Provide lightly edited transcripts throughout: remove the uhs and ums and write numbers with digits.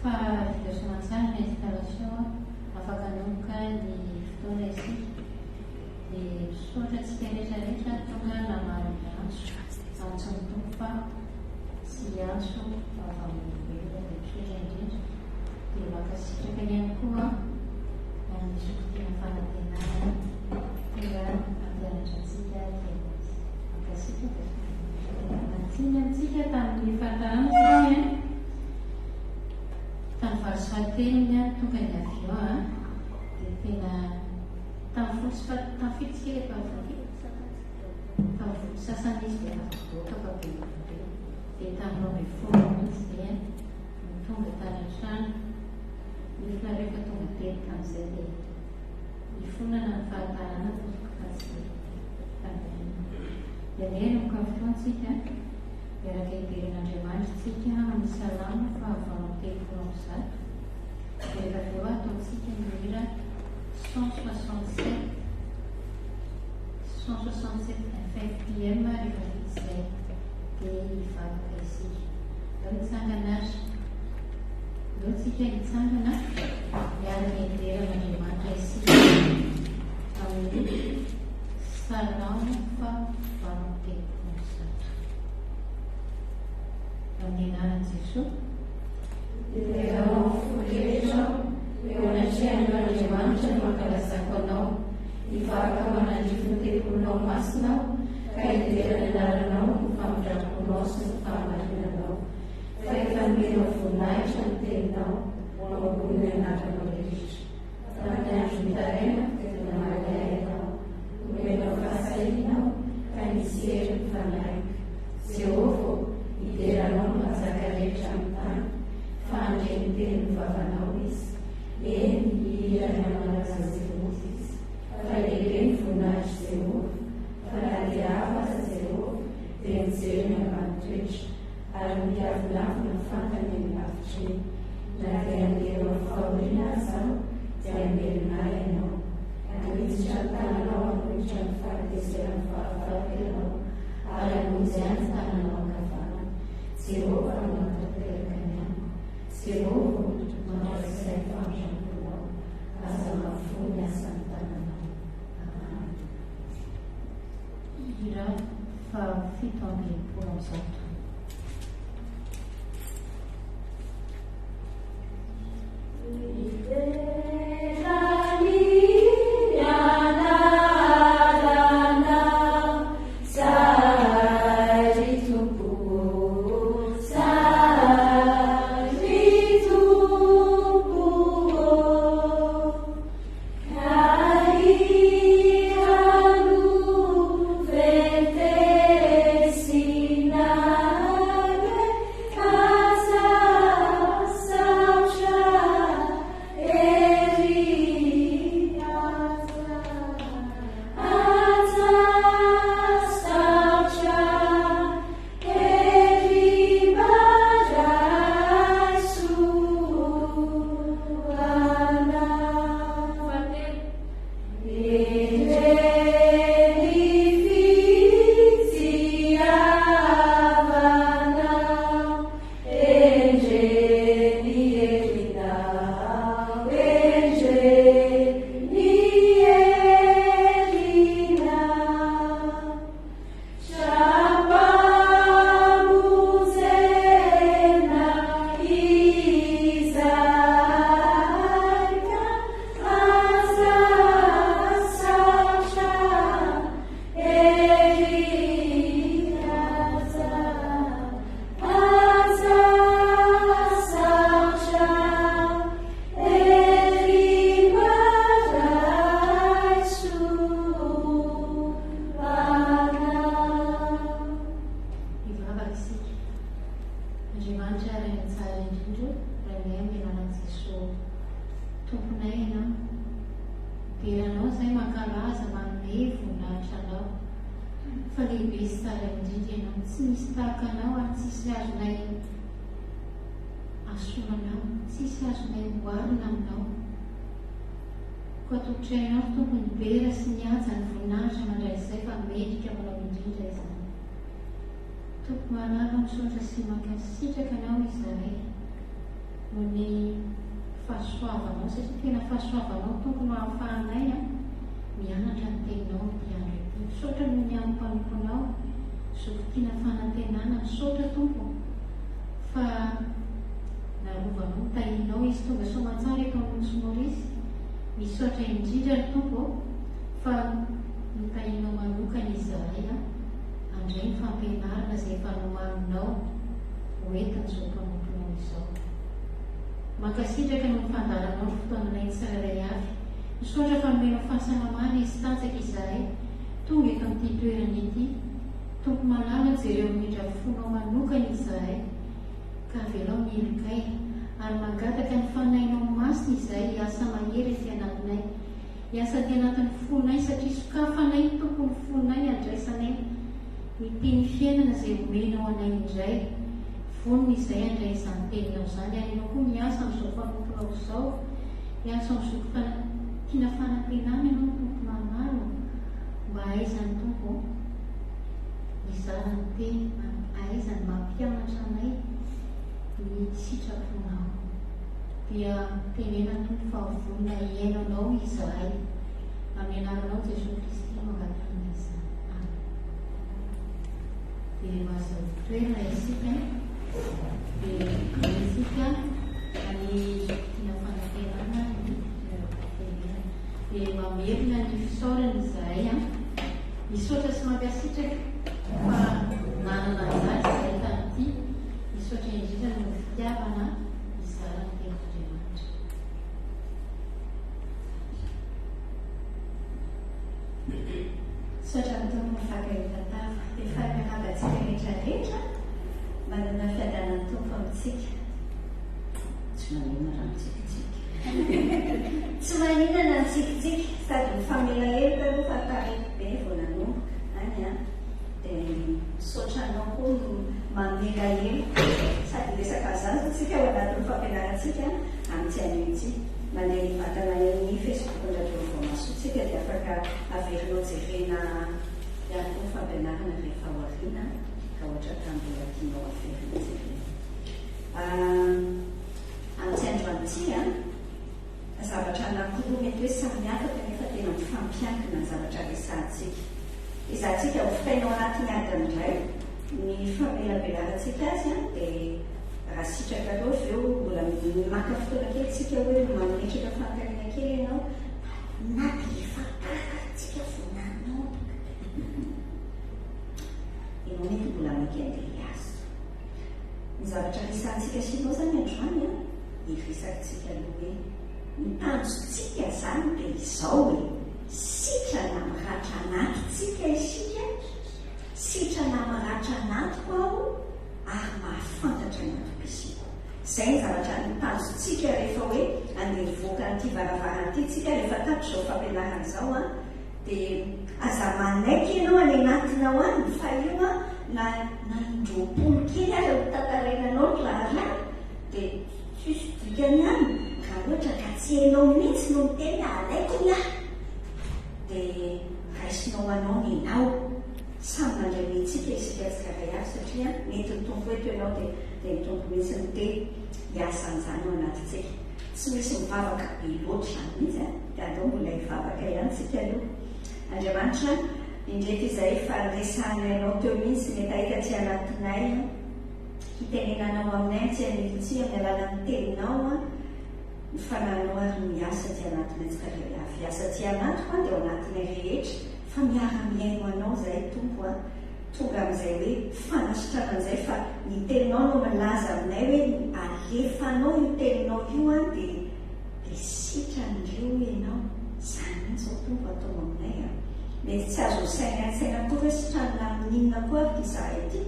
Fa vita soamantsara ny installation, afaka hanomboka ny fotoana isika. Dia misaotra antsika rehetra rehetra tonga namaly ny antso. Antson'ny Tompo fa tsy antso avy amin'ny olombelona dia misaotra indrindra. Dia mankasitraka ihany koa an'ny Zoky-Tiana Fanantenana tonga nampianatra antsika teny. Mankasitraka. Tsiny amintsika tamin'ny fahatarana satria tamin'ny valo sy fahatelony tonga ny avion dia tena tamin'ny folo sy faha tamin'ny fito tsika efa avoaka e? Tamin'ny folo sasany izy dia tafavoaka fa be be. Dia tamin'ny 12 mihitsy dia no tonga tany an-trano. Nefa nareo efa tonga teto tamin'izay dia nifonana ny fahatarana tompoko fa tsy faniriana. Dia andeha hanomboka ny fotoantsika. Miaraka hidera an'Andriamanitra isika amin'ny Salamo faha 138. Dia rehefa avy eo ataontsika ny hira 167, 167 FFPM rehefa vita izay dia hivavaka isika. Ndao hitsangana ary. Ndao tsika hitsangana miaraka hidera an'Andriamanitra isika amin'ny Salamo faha 138. Amin'ny anaran'i Jesoa. Derao amin'ny foko rehetra aho, eo anatrehan'ireo Andriamanitra no ankalazako Anao. Hivavaka manandrify ny tempolinao masina aho, ka hidera ny anaranao, ny famindram-ponao sy ny fahamarinanao. Fa efa nomenao voninahitra ny teninao, ho ambonin'ny anaranao rehetra. Tamin'ny andro nitarainako dia namaly ahy Ianao. Nomenao fahasahiana aho, ka nisy hery ny fanahiko. Jehovah ô, hidera Anao ny mpanjaka rehetra amin'ny tany, fa handre ny tenin'ny vavanao izy. Eny, hihira ny amin'ny lazan'i Jehovah izy. Fa lehibe ny voninahitr'i Jehovah. Fa na dia avo aza Jehovah, dia mijery ny ambany toetra. Ary ny mpiavonavona fantany eny lavitra eny. Na dia handeha eo amin'ny fahoriana aza aho, dia hamelona ahy Ianao. Hanitsitra ny tananao hanohitra ny fahatezeran'ny fahavaloko Ianao, ary hamonjy ahy ny tananao ankavanana. Jehovah no manatanteraka ny amiko. Jehovah ô, mandrakizay ny famindram-ponao. Aza mahafoy ny asan'ny tananao. Amen. Hira faha 167. Hivavaka isika. Andriamanitra Ray tsara indrindra, Rainay amin'ny anaran'i Jesoa Tomponay Ianao. Midera Anao izahay, mankalaza, manome voninahitra Anao. Fa lehibe sy tsara indrindra Ianao, tsy misy tahaka Anao ary tsisy azonay asolo Anao, tsisy azonay oharina Aminao. Koa atolotray Anao ry Tompo ny dera sy ny haja, ny voninahitra mandrakizay fa mendrika aminao indrindra izany. Tompo malala, misaotra sy mankasitraka Anao izahay noho ny. satria tena fahasoavanao Tompo no ahafahanay mianatra ny teninao amin'ity andro ity. Misaotra noho ny amin'ny mpanomponao zoky tiana fanantenana. Misaotra Tompo fa narovanao notahianao izy tonga soamantsara eto amin'ny Nosy Maurice. Misaotra indrindra ry Tompo ô fa notahianao manokana izahay handray ny fampianarana izay efa nomaninao ho entin'izao mpanomponao izao. Mankasitraka noho ny fandaharanao ny fotoananay tsirairay avy. Misaotra fa nomenao fahasalamana izy tanjaka izahay tonga eto amin'ity toerana ity. Tompo malala jereo amin'ny indra-fonao manokana izahay ka avelao ny helokay ary mangataka ny Fanahinao Masina izahay hiasa mahery ety anatinay hiasa aty anatin'ny fonay satria sokafanay ny Tompo ny fonay handraisanay ny teny fiainana izay omenao anay indray. Vonona izahay handray izany teninao izany ary ianao koa miasa amin'izao fanomponao izao. Miasa amin'ny zoky tiana fanantenana ianao Tompo malala ô. Mba aizany Tompo ô mizara ny teny, aizany mampianatra anay ny sitraponao. Dia tenena Tompo fa vonona hihaino Anao izahay. Amin'ny anaranao Jesoa Kristy no angatahana izany. Amen. Dia mahazo toerana isika. Dia isika any tiana fanantenana ny toeram-pitenenana. Dia mamerina ny fisaorana izahay an. Misaotra sy mankasitraka fa nanana anjara izahay tamin'ity. Misaotra indrindra noho ny fitiavana hizara ny tenin'Andriamanitra. Misaotra ny Tompo mifankahita tava. Dia faly miarahaba antsika rehetra rehetra. Manana fiadanan'ny Tompo amintsika. Tsy maninona raha mitsikitsiky. Tsy maninona na mitsikitsiky. Sady mifamela heloka aloha fa taraiky be vao nanomboka. Any an. Dia misaotra anao koa mamela heloka. Sady miresaka an'izany izao tsika ao anatin'ny fampianarantsika amin'ity anio ity. Mandeha mivantana any amin'ny Facebook-n'ny Radio Vaovao Mahasoa tsika dia afaka averinao jerena ihany koa ny fampianarana rehefa ao aoriana raha ohatra ka mbola tianao averina jerena. Amin'ity androany ity an, zavatra anankiroa mety hoe samy hafa kanefa tena mifampiankina ny zavatra resahantsika. Ezahantsika hovitaina ao anatin'ny adiny iray ny famelabelarantsika azy an, dia raha sitrakareo avy eo mbola maka fotoana kely tsika hoe mametraka fanontaniana kely ianao na dia efa tara tsika vao nanomboka. Ianao mety mbola maika andeha hiasa. Ny zavatra resahantsika sy ianao izany androany an, hiresakintsika aloha hoe ny tanjontsika izany dia izao e, sitrana amin'ny ratra anaty tsika isika, sitrana amin'ny ratra anatiko aho ary mahafantatra ny antom-pisiako. Izay ny zavatra ny tanjontsika rehefa hoe andeha hivoaka an'ity varavarana ity tsika rehefa tapitra izao fampianarana izao an, Dia aza manaiky ianao any anatinao any fa io an na na indroapolo kely aza ho tantaraina anao ny raharaha dia tsisy dikany ihany raha ohatra ka tsy ianao mihitsy no miteny hoe alaiko ny ahy dia raisinao anao ny anao. Samy mandray ny antsika isika tsirairay avy satria mety ny Tompo eto ianao dia dia ny Tompo mihitsy no te hiasa an'izany ao anatintsika. Tsy misy mivavaka be loatra izany mihitsy an! Dia andao mbola hivavaka ihany tsika aloha. Andriamanitra, indreto izay efa niresahanay Anao teo mihitsy ny hetaheta aty anatinay, hitenenanao aminay aty anio ity amin'ny alalan'ny Teninao, ny Fanahinao ary no miasa aty anatinay tsirairay avy. Hiasa aty anatiko an, dia ao anatinay rehetra, fa miara-mihaino Anao izahay Tompo an. Tonga amin'izay hoe fanasitranana izay fa ny teninao no milaza aminay hoe alefanao io teninao io an dia dia sitran'ireo ianao. Izany mihitsy izao Tompo atao aminay an. Mety tsy azo saina an-tsaina akory hoe sitranina amin'inona koa ary ity izahay ity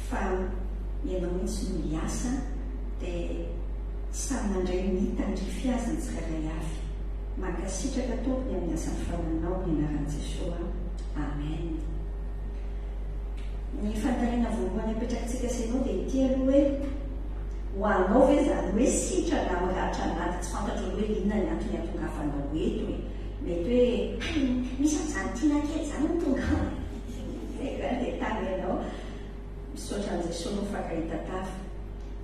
fa ianao mihitsy no hiasa dia samy mandray ny tandrify azy ny tsirairay avy. Mankasitraka Tompo ny amin'ny asan'ny Fanahinao amin'ny anaran'i Jesoa. Amen. Ny fanontaniana voalohany apetrakitsika sy ianao dia ity aloha hoe, ho anao ve izany hoe sitrana amin'ny ratra anaty tsy fantatro aloha hoe inona ny antony hatongavanao eto e? Mety hoe hay misy an'izany tiana kely izany no tonga ao. Izay izany dia tany ianao. Misaotra an'i Jesoa aloha mifankahita tava.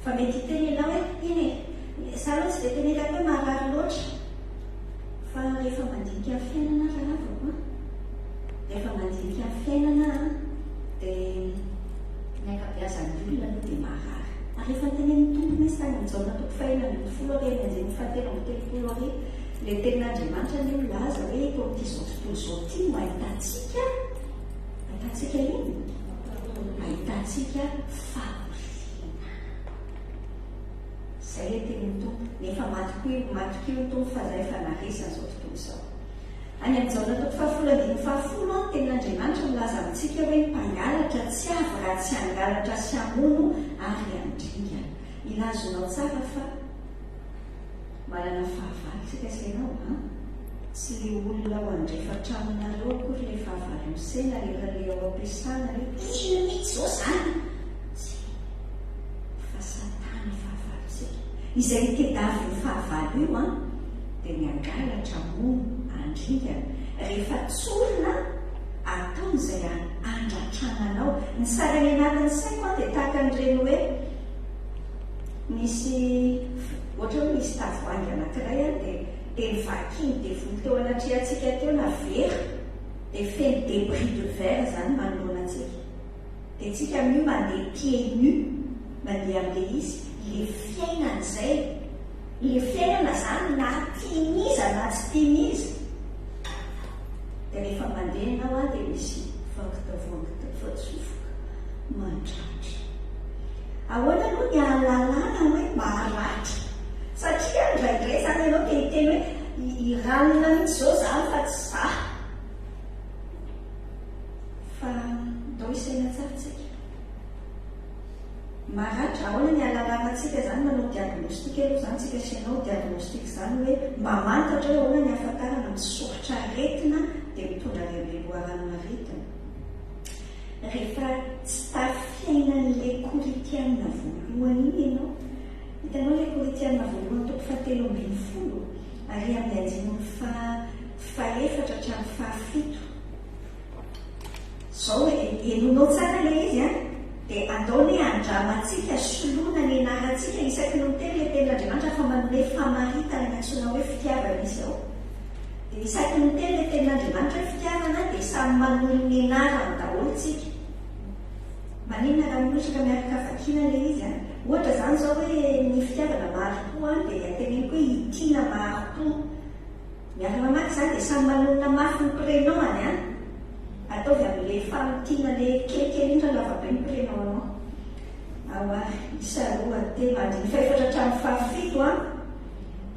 Fa mety hiteny ianao hoe iny e, za aloha tsy dia tena hitako hoe marary loatra. rehefa mandinika ny fiainana aho rahavako an, rehefa mandinika ny fiainana aho dia ny ankabeazan'ny olona aloha dia marary. Ary efa notenenin'ny Tompo mihitsy tany amin'ny Jaona toko fahenina 16 ary amin'ny andininy fahatelo amby telopolo ary ilay tenin'Andriamanitra anie milaza hoe eto amin'ity izao tontolo izao ity no ahitantsika, ahitantsika inona? Ahitantsika fahoriana. Izay ilay tenin'ny Tompo. Nefa matokia, matokia ny Tompo fa izay efa naharesy an'izao tontolo izao. Any amin'ny Jaona toko fahafolo andininy fahafolo, ny tenin'Andriamanitra milaza amintsika hoe ny mpangalatra tsy avy raha tsy hangalatra sy hamono ary handringana. Mila azonao tsara fa manana fahavalo tsika sy ianao an! Tsy le olona ao andrefan-tranonareo akory le fahavalon'i se na le le ao am-piasana hoe inona mihitsy izao izany? Tsia. Fa satana fahavalontsika. Izay tediavin'ny fahavalo io an, dia ny hangalatra, hamono, handringana. Rehefa tsorina, ataony izay handratrana anao. Ny sary any anatin'ny saiko an dia tahaka an'ireny hoe nisy ohatra hoe nisy tavoahangy anankiray an dia dia novakian'ny devoly teo anatrehantsika teo na vera dia feno debris de verre izany manoloana antsika. Dia tsika amin'io mandeha pieds nus, mandeha amin'ilay izy, ilay fiainana izay, ilay fiainana izany na tian'iza na tsy tian'iza. Dia rehefa mandeha ianao an, dia misy vaky tavoahangy tafatsofoka mandratra. Ahoana aloha ny ahalalana hoe maratra? Satria indraindray izany ianao te hiteny hoe i ranona mihitsy izao izany fa tsy za. Fa ndao hisaina tsara tsika. Maratra, ahoana ny ahalalana antsika izany manao diagnostic aloha izany tsika sy ianao, diagnostic izany hoe mamantatra hoe ahoana ny ahafantarana misoritra aretina dia mitondra any amin'ilay loharanon'aretina. Rehefa tsy tafiainan'ilay Koritiana voalohany iny ianao, hitanao ilay Koritiana voalohany toko fahatelo ambin'ny folo ary amin'ny andininy fahefatra hatramin'ny fahafito. Zao e, henonao tsara ilay izy an, dia andao anie handramantsika soloina ny anarantsika isaky ny miteny ilay tenin'Andriamanitra fa manome famaritana ny antsoina hoe fitiavana izy ao. Dia isaky ny miteny ilay tenin'Andriamanitra hoe fitiavana dia samy manolo ny anarany daholo tsika. Maninona raha mirotsaka miaraka vakiana ilay izy an? Ohatra izany izao hoe ny fitiavana mahari-po an, dia teneniko hoe i Tiana mahari-po. Miaraka mamaky izany dia samy manonona mafy ny prénom-ny an! Ataovy amin'ilay famintinana ilay kelikely iny raha lava be ny prénom anao. Ao ary, isa roa, telo, andininy fahefatra hatramin'ny fahafito an!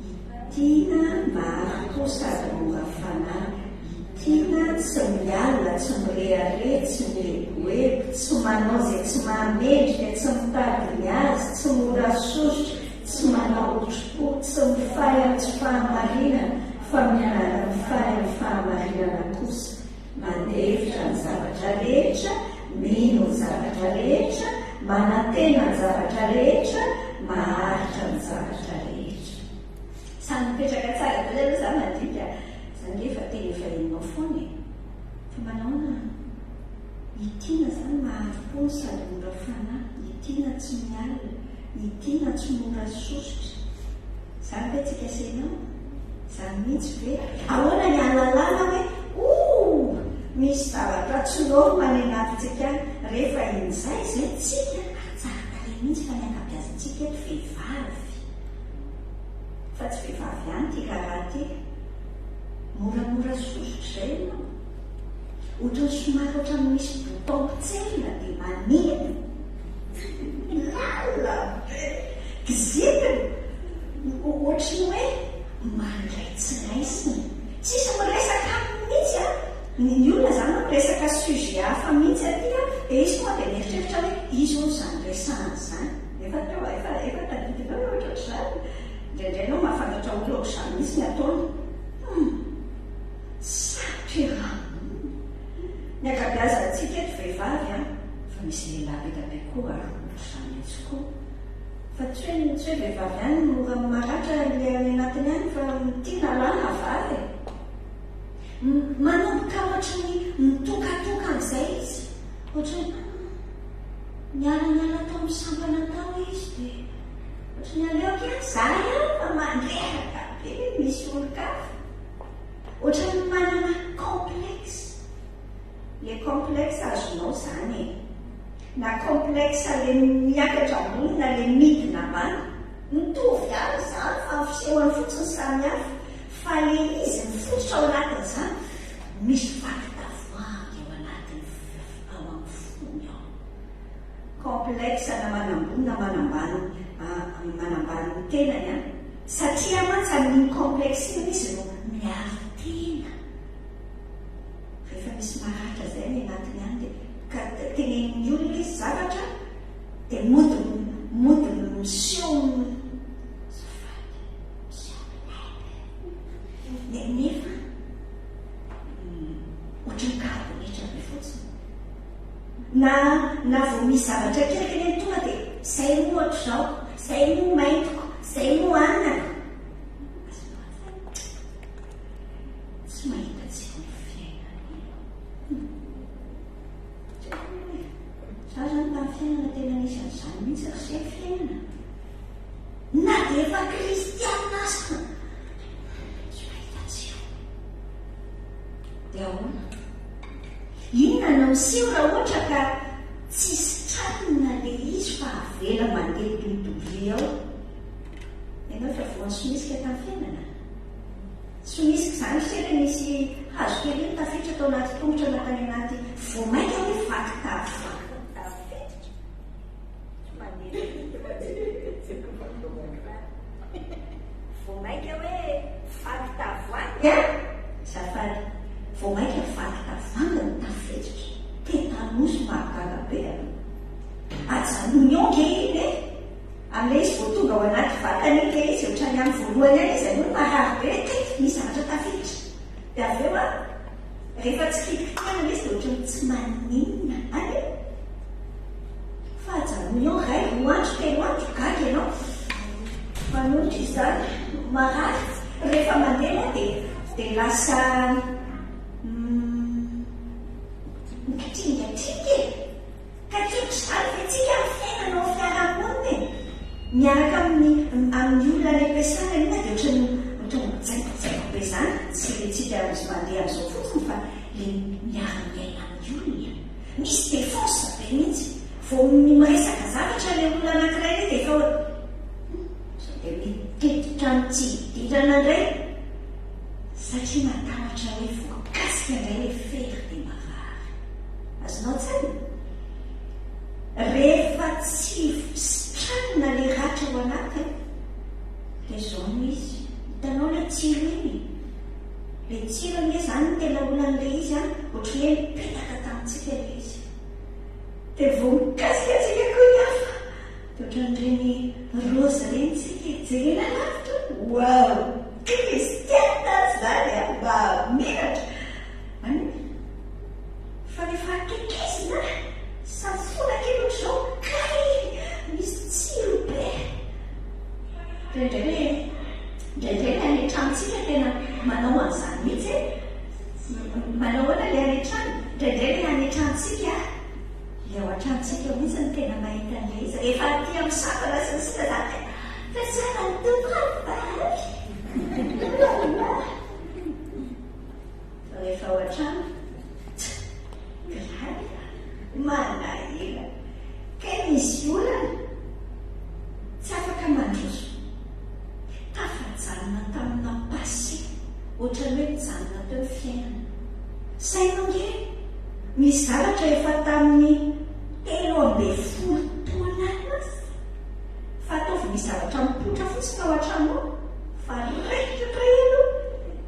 I Tiana mahari-po sady mora fanahy. I Tiana tsy mialona, tsy mirehareha, tsy mieboebo, tsy manao izay tsy mahamendrika, tsy mitady ny azy, tsy mora sosotra, Tsy manao otripo, tsy mifaly amin'ny tsy fahamarinana, fa miara-mifaly amin'ny fahamarinana kosa. Mandefitra ny zavatra rehetra, mino ny zavatra rehetra, manantena ny zavatra rehetra, maharitra ny zavatra rehetra. Samy mipetraka tsara daholo aloha za mandika, za nge efa teny efa henonao foana e! Fa manaona? I Tiana zany mahari-po no sady mora fanahy, i Tiana tsy mialona, i Tiana tsy mora sosotra. Zany ve tsika sy enao? Zany mihitsy ve? Ahoana ny ahalalana hoe ooh misy zavatra tsy norme any anatintsika any rehefa injay zay tsika ary tsara tarehy mihitsy fa ny ankabiazantsika eto vehivavy fa tsy vehivavy ihany ity raharaha ity. Moramora sosotra izay ianao. Ohatran'ny somary ohatran'ny misy bouton potserina dia maneno. Lalina be. Kizitina. Ohatry ny hoe mandray tsy raisina. Tsisy miresaka aminy mihitsy an. Ny olona izany hoe miresaka sujet hafa mihitsy aty an, dia izy tonga dia mieritreritra hoe iza hono izany resahana izany. Efa teo, efa efa tadidinao ve ohatrohatr'izany? Indraindray ianao mahafantatra olona ohatr'izany mihitsy ny ataony. Hum. Sarotra iaraha-monina. Ny ankabeazantsika eto vehivavy an, fa misy lehilahy be dia be koa ary ohatr'izany mihitsy koa. Fa tsy hoe tsy hoe vehivavy ihany no mora maratra ilay any anatiny any fa ity na lahy na vavy e. Manomboka ohatry ny mitokatoka amin'izay izy. Ohatry ny niala-niala tao amin'ny sampana tao izy dia ohatry ny aleoko ihany za ihany fa mandreraka be misy olon-kafa. Ohatran'ny manana complexe. Le complexe azonao zany e. Na complexe le miakatra ambony na le midina ambany. Mitovy ihany izany fa ny fisehony fotsiny samy hafa. Fa le izy mifototra ao anatin'izany, misy vaky tavoahangy ao anatin'ny ao amin'ny fony ao. Complexe na manambony na manambany manambany ny tenany an. Satria mantsy amin'iny complexe iny izy no miaro tena. Rehefa misy maratra izay any anatiny any dia ka tenenin'ny olona izy zavatra dia mody mody miseho azafady miseho milay be nefa ohatran'ny karibonetra be fotsiny. Na na vao misy zavatra kely teneniny tonga dia zay moa ohatr'izao, zay moa maintiko, zay moa anako. Azonao an-tsaina? Tsy mahita tsiro ny fiainana e. Tsy haiko aloha e. Za zany tamin'ny fiainana tena nisy an'izany mihitsy ry se fiainana. Na dia efa kristianina aza tsy mahita tsiro. Dia ahoana? Inona no miseho raha ohatra ka tsy sitranina ilay izy fa avela mandeha dododory ao? Ianao efa voan'ny somisika tamin'ny fiainana? Somisika izany ry se ilay nisy hazo kely iny tafiditra tao anaty tongotra na tany anaty vao mainka hoe vaky tavoahangy tafiditra. Vao mainka hoe vaky tavoahangy an! Azafady, vao mainka vaky tavoahangy no tafiditra. Tétanos mahagaga be an! Ajanony eo nge iny e! Amin'ilay izy vao tonga ao anaty vatana iny ilay izy, ohatran'ny amin'ny voalohany ihany izy aloha no marary be hoe kay, misy zavatra tafiditra. Dia avy eo an, rehefa tsy kitikitihana ilay izy dia ohatran'ny tsy maninona. Any e! Fa ajanony eo iray, roa andro, telo andro, gaga ianao. Manohitra izany, marary. Rehefa mandeha moa dia dia lasa mikitringatringa e. Ka tsy ohatr'izany ve tsika amin'ny fiainana ao fiarahamonina e? Miaraka amin'ny amin'ny olona any am-piasana inona dia ohatran'ny ohatran'ny mijaikojaiko be izany, tsy ilay tsika mandeha amin'izao fotsiny fa ilay miara-miaina amin'ny olona. Misy défense be mihitsy. Vao miresaka zavatra ilay olona anankiray ilay dia efa hoe hum, sao dia mitety trano tsy hidirana indray satria matahotra hoe voakasika indray ilay fery dia marary. Azonao an-tsaina? Rehefa tsy sitranina ilay ratra ao anaty dia izao no izy. Hitanao ilay tsilo iny? Ilay tsilo anie izany no tena olan'ilay izy an, ohatran'ny hoe nipetaka tamintsika ilay izy. Dia vao mikasika antsika koa ny hafa, dia ohatran'ireny rose ireny isika e, jerena lavitra, wow! Kristianina izany an, mahamiratra! An! Fa rehefa akekezina, safoina kely ohatr'izao, kay! Misy tsiro be! Indraindray le, indraindray le any an-tranontsika tena manao an'izany mihitsy e! Manao ahoana le any an-trano? Indraindray le any an-tranontsika, le ao an-tranontsika ao mihitsy no tena mahita an'ilay izy. Rehefa aty amin'ny sampana sy ny sisa izany dia fa tsara ny Tompo rahavavy! Fa rehefa ao an-trano, tsa, grave a! Manahirana. Kay misy olana, tsy afaka mandroso. Tafajanona tamina passé, ohatran'ny hoe nijanona teo ny fiainana. Saino ange, misy zavatra efa tamin'ny 13 taona lasa, fa ataovy misy zavatra mipoitra fotsiny ao an-trano ao, fa raikitra indray aloha.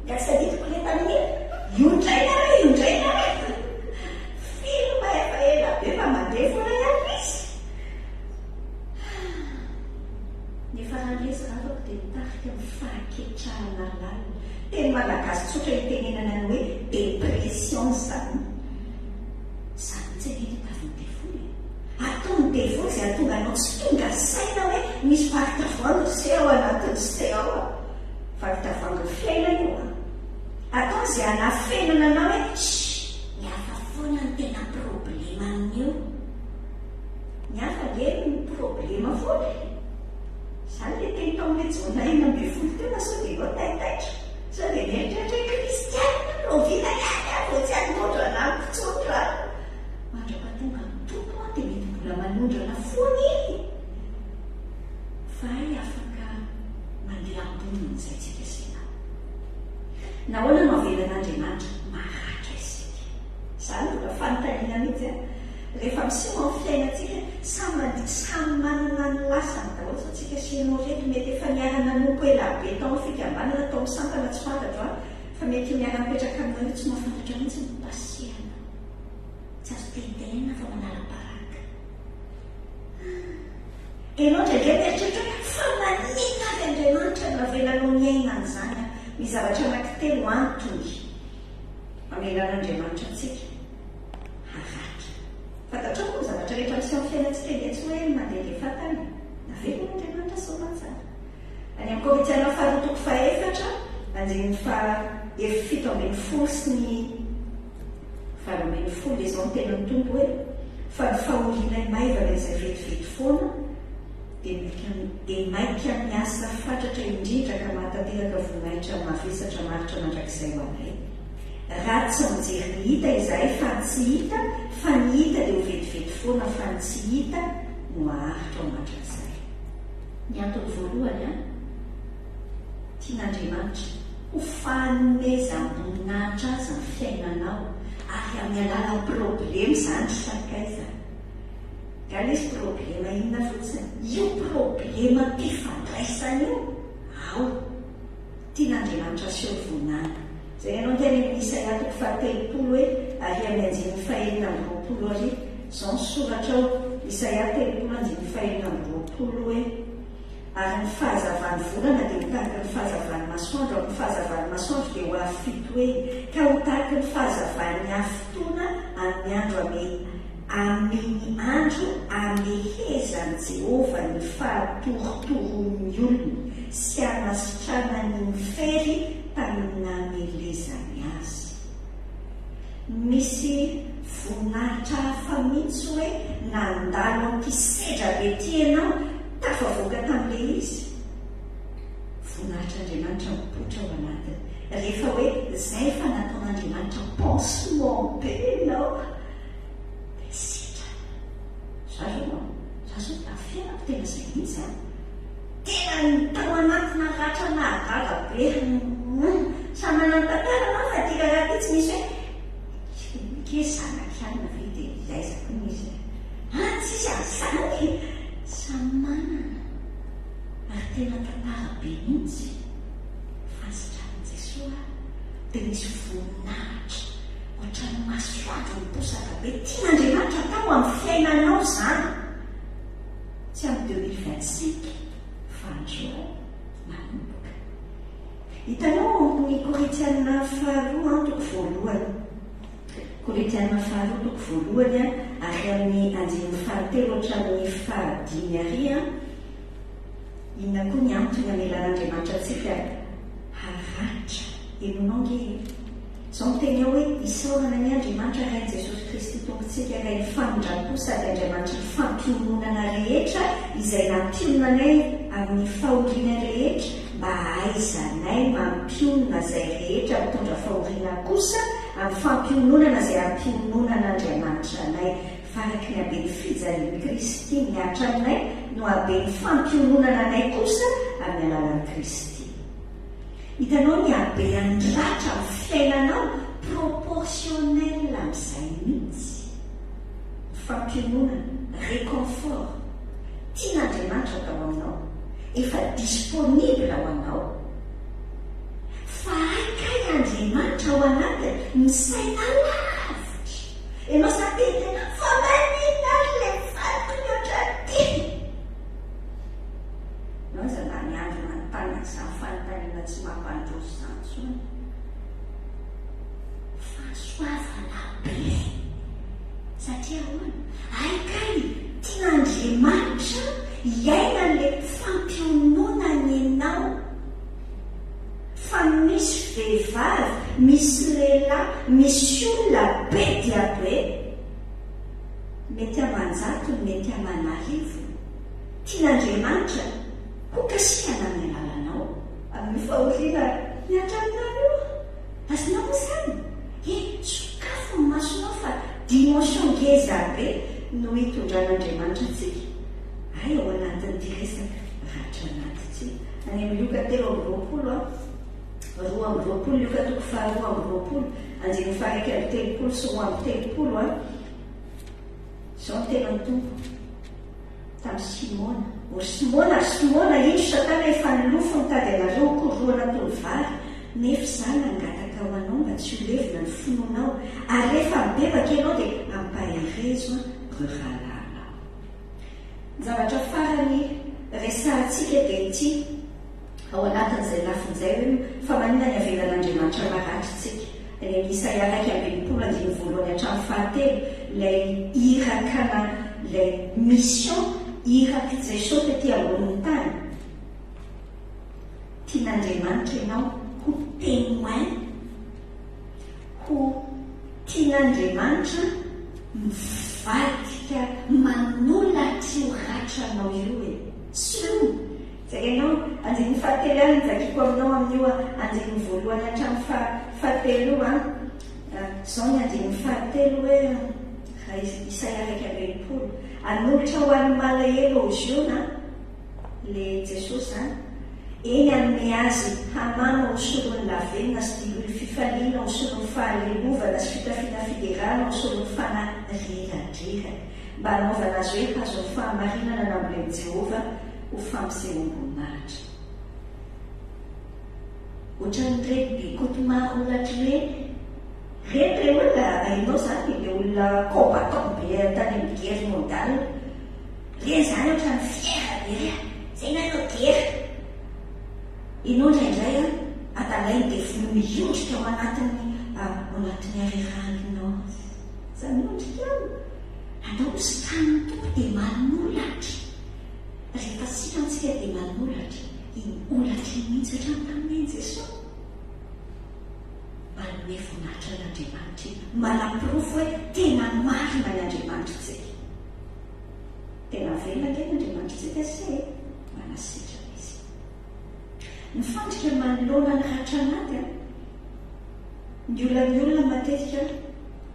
Nga tsy tadidiko le tamin'iny? Io indray nareo, io indray nareo. Film efa ela be fa mandeha foana ihany izy. Ny faran'ilay ravako dia mitarika amin'ny fahaketrahana lalina. Teny malagasy tsotra itenenana ny hoe dépression izany. Izany mihitsy anie ny tavin'ny devoly e. Ataon'ny devoly izay hahatonga anao tsy tonga saina hoe misy vaky tavoahangy ry se ao anatin'ny se ao a. Vaky tavoahangin'ny fiainana io an. Ataony izay hanafenana anao hoe shh, ny hafa foana no tena problema amin'io. Ny hafa ange no problema foana e. Izany ilay teny tao amin'ilay Jaona 16 teo fa sao dia ianao taitaitra, sao dia mieritreritra hoe kristiana. ambonin'izay tsika sy ianao. Nahoana no avelan'Andriamanitra maratra isika? Izany mbola fanontaniana mihitsy an! Rehefa miseho amin'ny fiainantsika, samy mandia, samy manana ny lasany daholo izao tsika sy ianao ireto, mety efa niara-nanompo elabe tao amin'ny fikambanana, tao amin'ny sampana, tsy fantatro an, fa mety io miara-mipetraka aminao io tsy mahafantatra mihitsy ny passé-nao. Tsy azo tenitenenina fa manala baraka. Ianao indraindray mieritreritra hoe fa maninona avy Andriamanitra no navelanao niaina an'izany aho? Misy zavatra anankitelo antony amelan'Andriamanitra antsika haratra. Fantatrao moa ny zavatra rehetra miseho amin'ny fiainantsika ange tsy hoe mandehandeha fahatany e. Navelan'Andriamanitra soamantsara. Any amin'ny Korintiana faharoa toko fahefatra, andininy faha 17 sy ny 18 dia izao no tenin'ny Tompo hoe, Fa ny fahorianay maivana izay vetivety foana dia maika dia maika miasa fatratra indrindra ka mahatanteraka voninahitra mavesatra maharitra mandrakizay ho anay. Raha tsy mijery ny hita izahay fa ny tsy hita, fa ny hita dia ho vetivety foana fa ny tsy hita no haharitra ho mandrakizay. Ny antony voalohany an, tian'Andriamanitra ho fanomezam-boninahitra azy ny fiainanao ary amin'ny alalan'ny problema izany ry sakaiza. Nga le izy problema inona fotsiny? Io problemam-pifandraisana io ao. Tian'Andriamanitra aseho voninahiny. Izay ianao niteny amin'ny Isaia toko faha-30 hoe, ary amin'ny andininy faha-26 ary, izao ny soratra ao, Isaia 30 andininy faha-26 hoe, Ary ny fahazavan'ny volana dia ho tahaky ny fahazavan'ny masoandro, ary ny fahazavan'ny masoandro dia ho avy fitoeny, ka ho tahaky ny fahazavan'ny hafitoana amin'ny andro ame Amin' ny andro amehezan'i Jehovah ny fahatorotoron'ny olony sy anasitranany ny fery tamin'ny namelezany azy. Misy voninahitra hafa mihitsy hoe nandalo an'ity sedra be ity ianao, tafavoaka tamin'ilay izy. Voninahitr'Andriamanitra mipoitra ao anatiny. Rehefa hoe izay fa nataon'Andriamanitra pansement be ianao. Dia sitrana. Za zao an, za zao tamin'ny fiainako tena izay mihitsy an. Tena ny tao anatina ratra nahagaga be. Samy manana ny tantarany an, fa ity raharaha ity tsy misy hoe ke zanak'i anona ve dia aiza koa ny izy e. An, tsisy an'izany e. Samy manana. Ary tena tantara be mihitsy. Fahasitranan'i Jesoa dia misy voninahitra. Ohatran'ny masoandro miposaka be. Tian'Andriamanitra atao amin'ny fiainanao izany. Tsy amin'ny 2025 fa androany manomboka. Hitanao ao amin'ny Korintiana faharoa an toko voalohany. Korintiana faharoa toko voalohany an ary amin'ny andininy fahatelo hatramin'ny fahadimy ary an. Inona koa ny antony amelan'Andriamanitra antsika haratra? Henonao ange e! Izao miteny aho hoe, Isaorana anie Andriamanitra Rain'i Jesosy Kristy Tompontsika, Rain'ny famindram-po sady Andriamanitry ny fampiononana rehetra, izay nampionona anay amin'ny fahoriana rehetra, mba hahaizanay mampionona izay rehetra mitondra fahoriana kosa amin'ny fampiononana izay ampiononan'Andriamanitra anay. Fa araky ny haben'ny fijalian'i Kristy mihatra aminay no haben'ny fampiononana anay kosa amin'ny alalan'i Kristy. Hitanao ny habean'ny ratra amin'ny fiainanao proportionnel amin'izay mihitsy. Ny fampiononana, réconfort, tian'Andriamanitra atao aminao, efa disponible ho anao. Fa hay kay Andriamanitra ao anatiny misaina lavitra. Enao za te hiteny fa maninona ary le vadiko ny ohatran'ity? Enao aza lany andro manontany an'izany fanontaniana tsy mampandroso izany intsony. Fahasoavana be. Satria ahoana? Hay kay tian'Andriamanitra hiaina an'le fampiononana enao. Fa misy vehivavy, misy lehilahy, misy olona be dia be, mety aman-jatony, mety aman'arivony, tian'Andriamanitra hokasihana amin'ny alalanao, amin'ny fahoriana mihatra aminao io. Azonao moa izany? He, sokafo ny masonao fa dimension ngeza be no hitondran'Andriamanitra antsika. Hay ao anatin'ity resaka ratra anaty ity. Any amin'ny Lioka 23 an, 22, Lioka toko faha 22, andininy faha 31 sy 32 an. Izao no tenan'ny Tompo tamin'i Simona, O ry Simona, ry Simona, indro Satana efa nilofo nitady anareo ho korohana toy ny vary, nefa izaho nangataka ho anao mba tsy ho levona ny finoanao, ary rehefa mibebaka ianao dia ampaherezo ireo rahalahinao. Ny zavatra farany resahantsika dia ity, ao anatin'izay lafiny izay hoe fa maninona ny avelan'Andriamanitra maratra isika? Any amin'ny Isaia 61 andininy voalohany hatramin'ny fahatelo, ilay iraka na ilay mission irak'i Jesoa tety ambonin'ny tany. Tian'Andriamanitra ianao ho témoin, ho tian'Andriamanitra mivadika manolatra io ratranao io e. Soloina. Jerenao, andininy fahatelo ihany no vakiko aminao amin'io andininy voalohany hatramin'ny fahatelo io an. Izao ny andininy fahatelo hoe, raha Isaia 61, Hanolotra ho an'ny malahelo ao Ziona, le Jesosy izany, eny hanome azy hamama ho solon'ny lavenona sy diloilo fifaliana ho solon'ny fahalelovana sy fitafiana fiderana ho solon'ny fanahy reradreraka, mba hanaovana azy hoe hazon'ny fahamarinana nambolen'i Jehovah ho fampisehoam-boninahitra. Ohatran'ireny bekoto maro holatra ireny. Ireny re olona, hainao izany, ilay olona combattant be tany amin'ny guerre mondiale. Ireny izany ohatran'ny fier be re, izay nanao guerre. Ianao indraindray an, adalain'ny devoly miondrika ao anatin'ny ao anatin'ny harerahanao. Aza miondrika ao. Andao ho sitranin'ny Tompo dia manolatra. Rehefa sitrana isika dia manolatra. Iny holatra iny mihitsy hatrany tamin'ny ain'i Jesoa. Manome voninahitra an'Andriamanitra iny. Manaporofo hoe tena marina ny Andriamanitritsika. Tena velona ange ny Andriamanitritsika se e! Manasitrana Izy. Ny fandrika manoloana ny ratra anaty an! Ny olan'ny olona matetika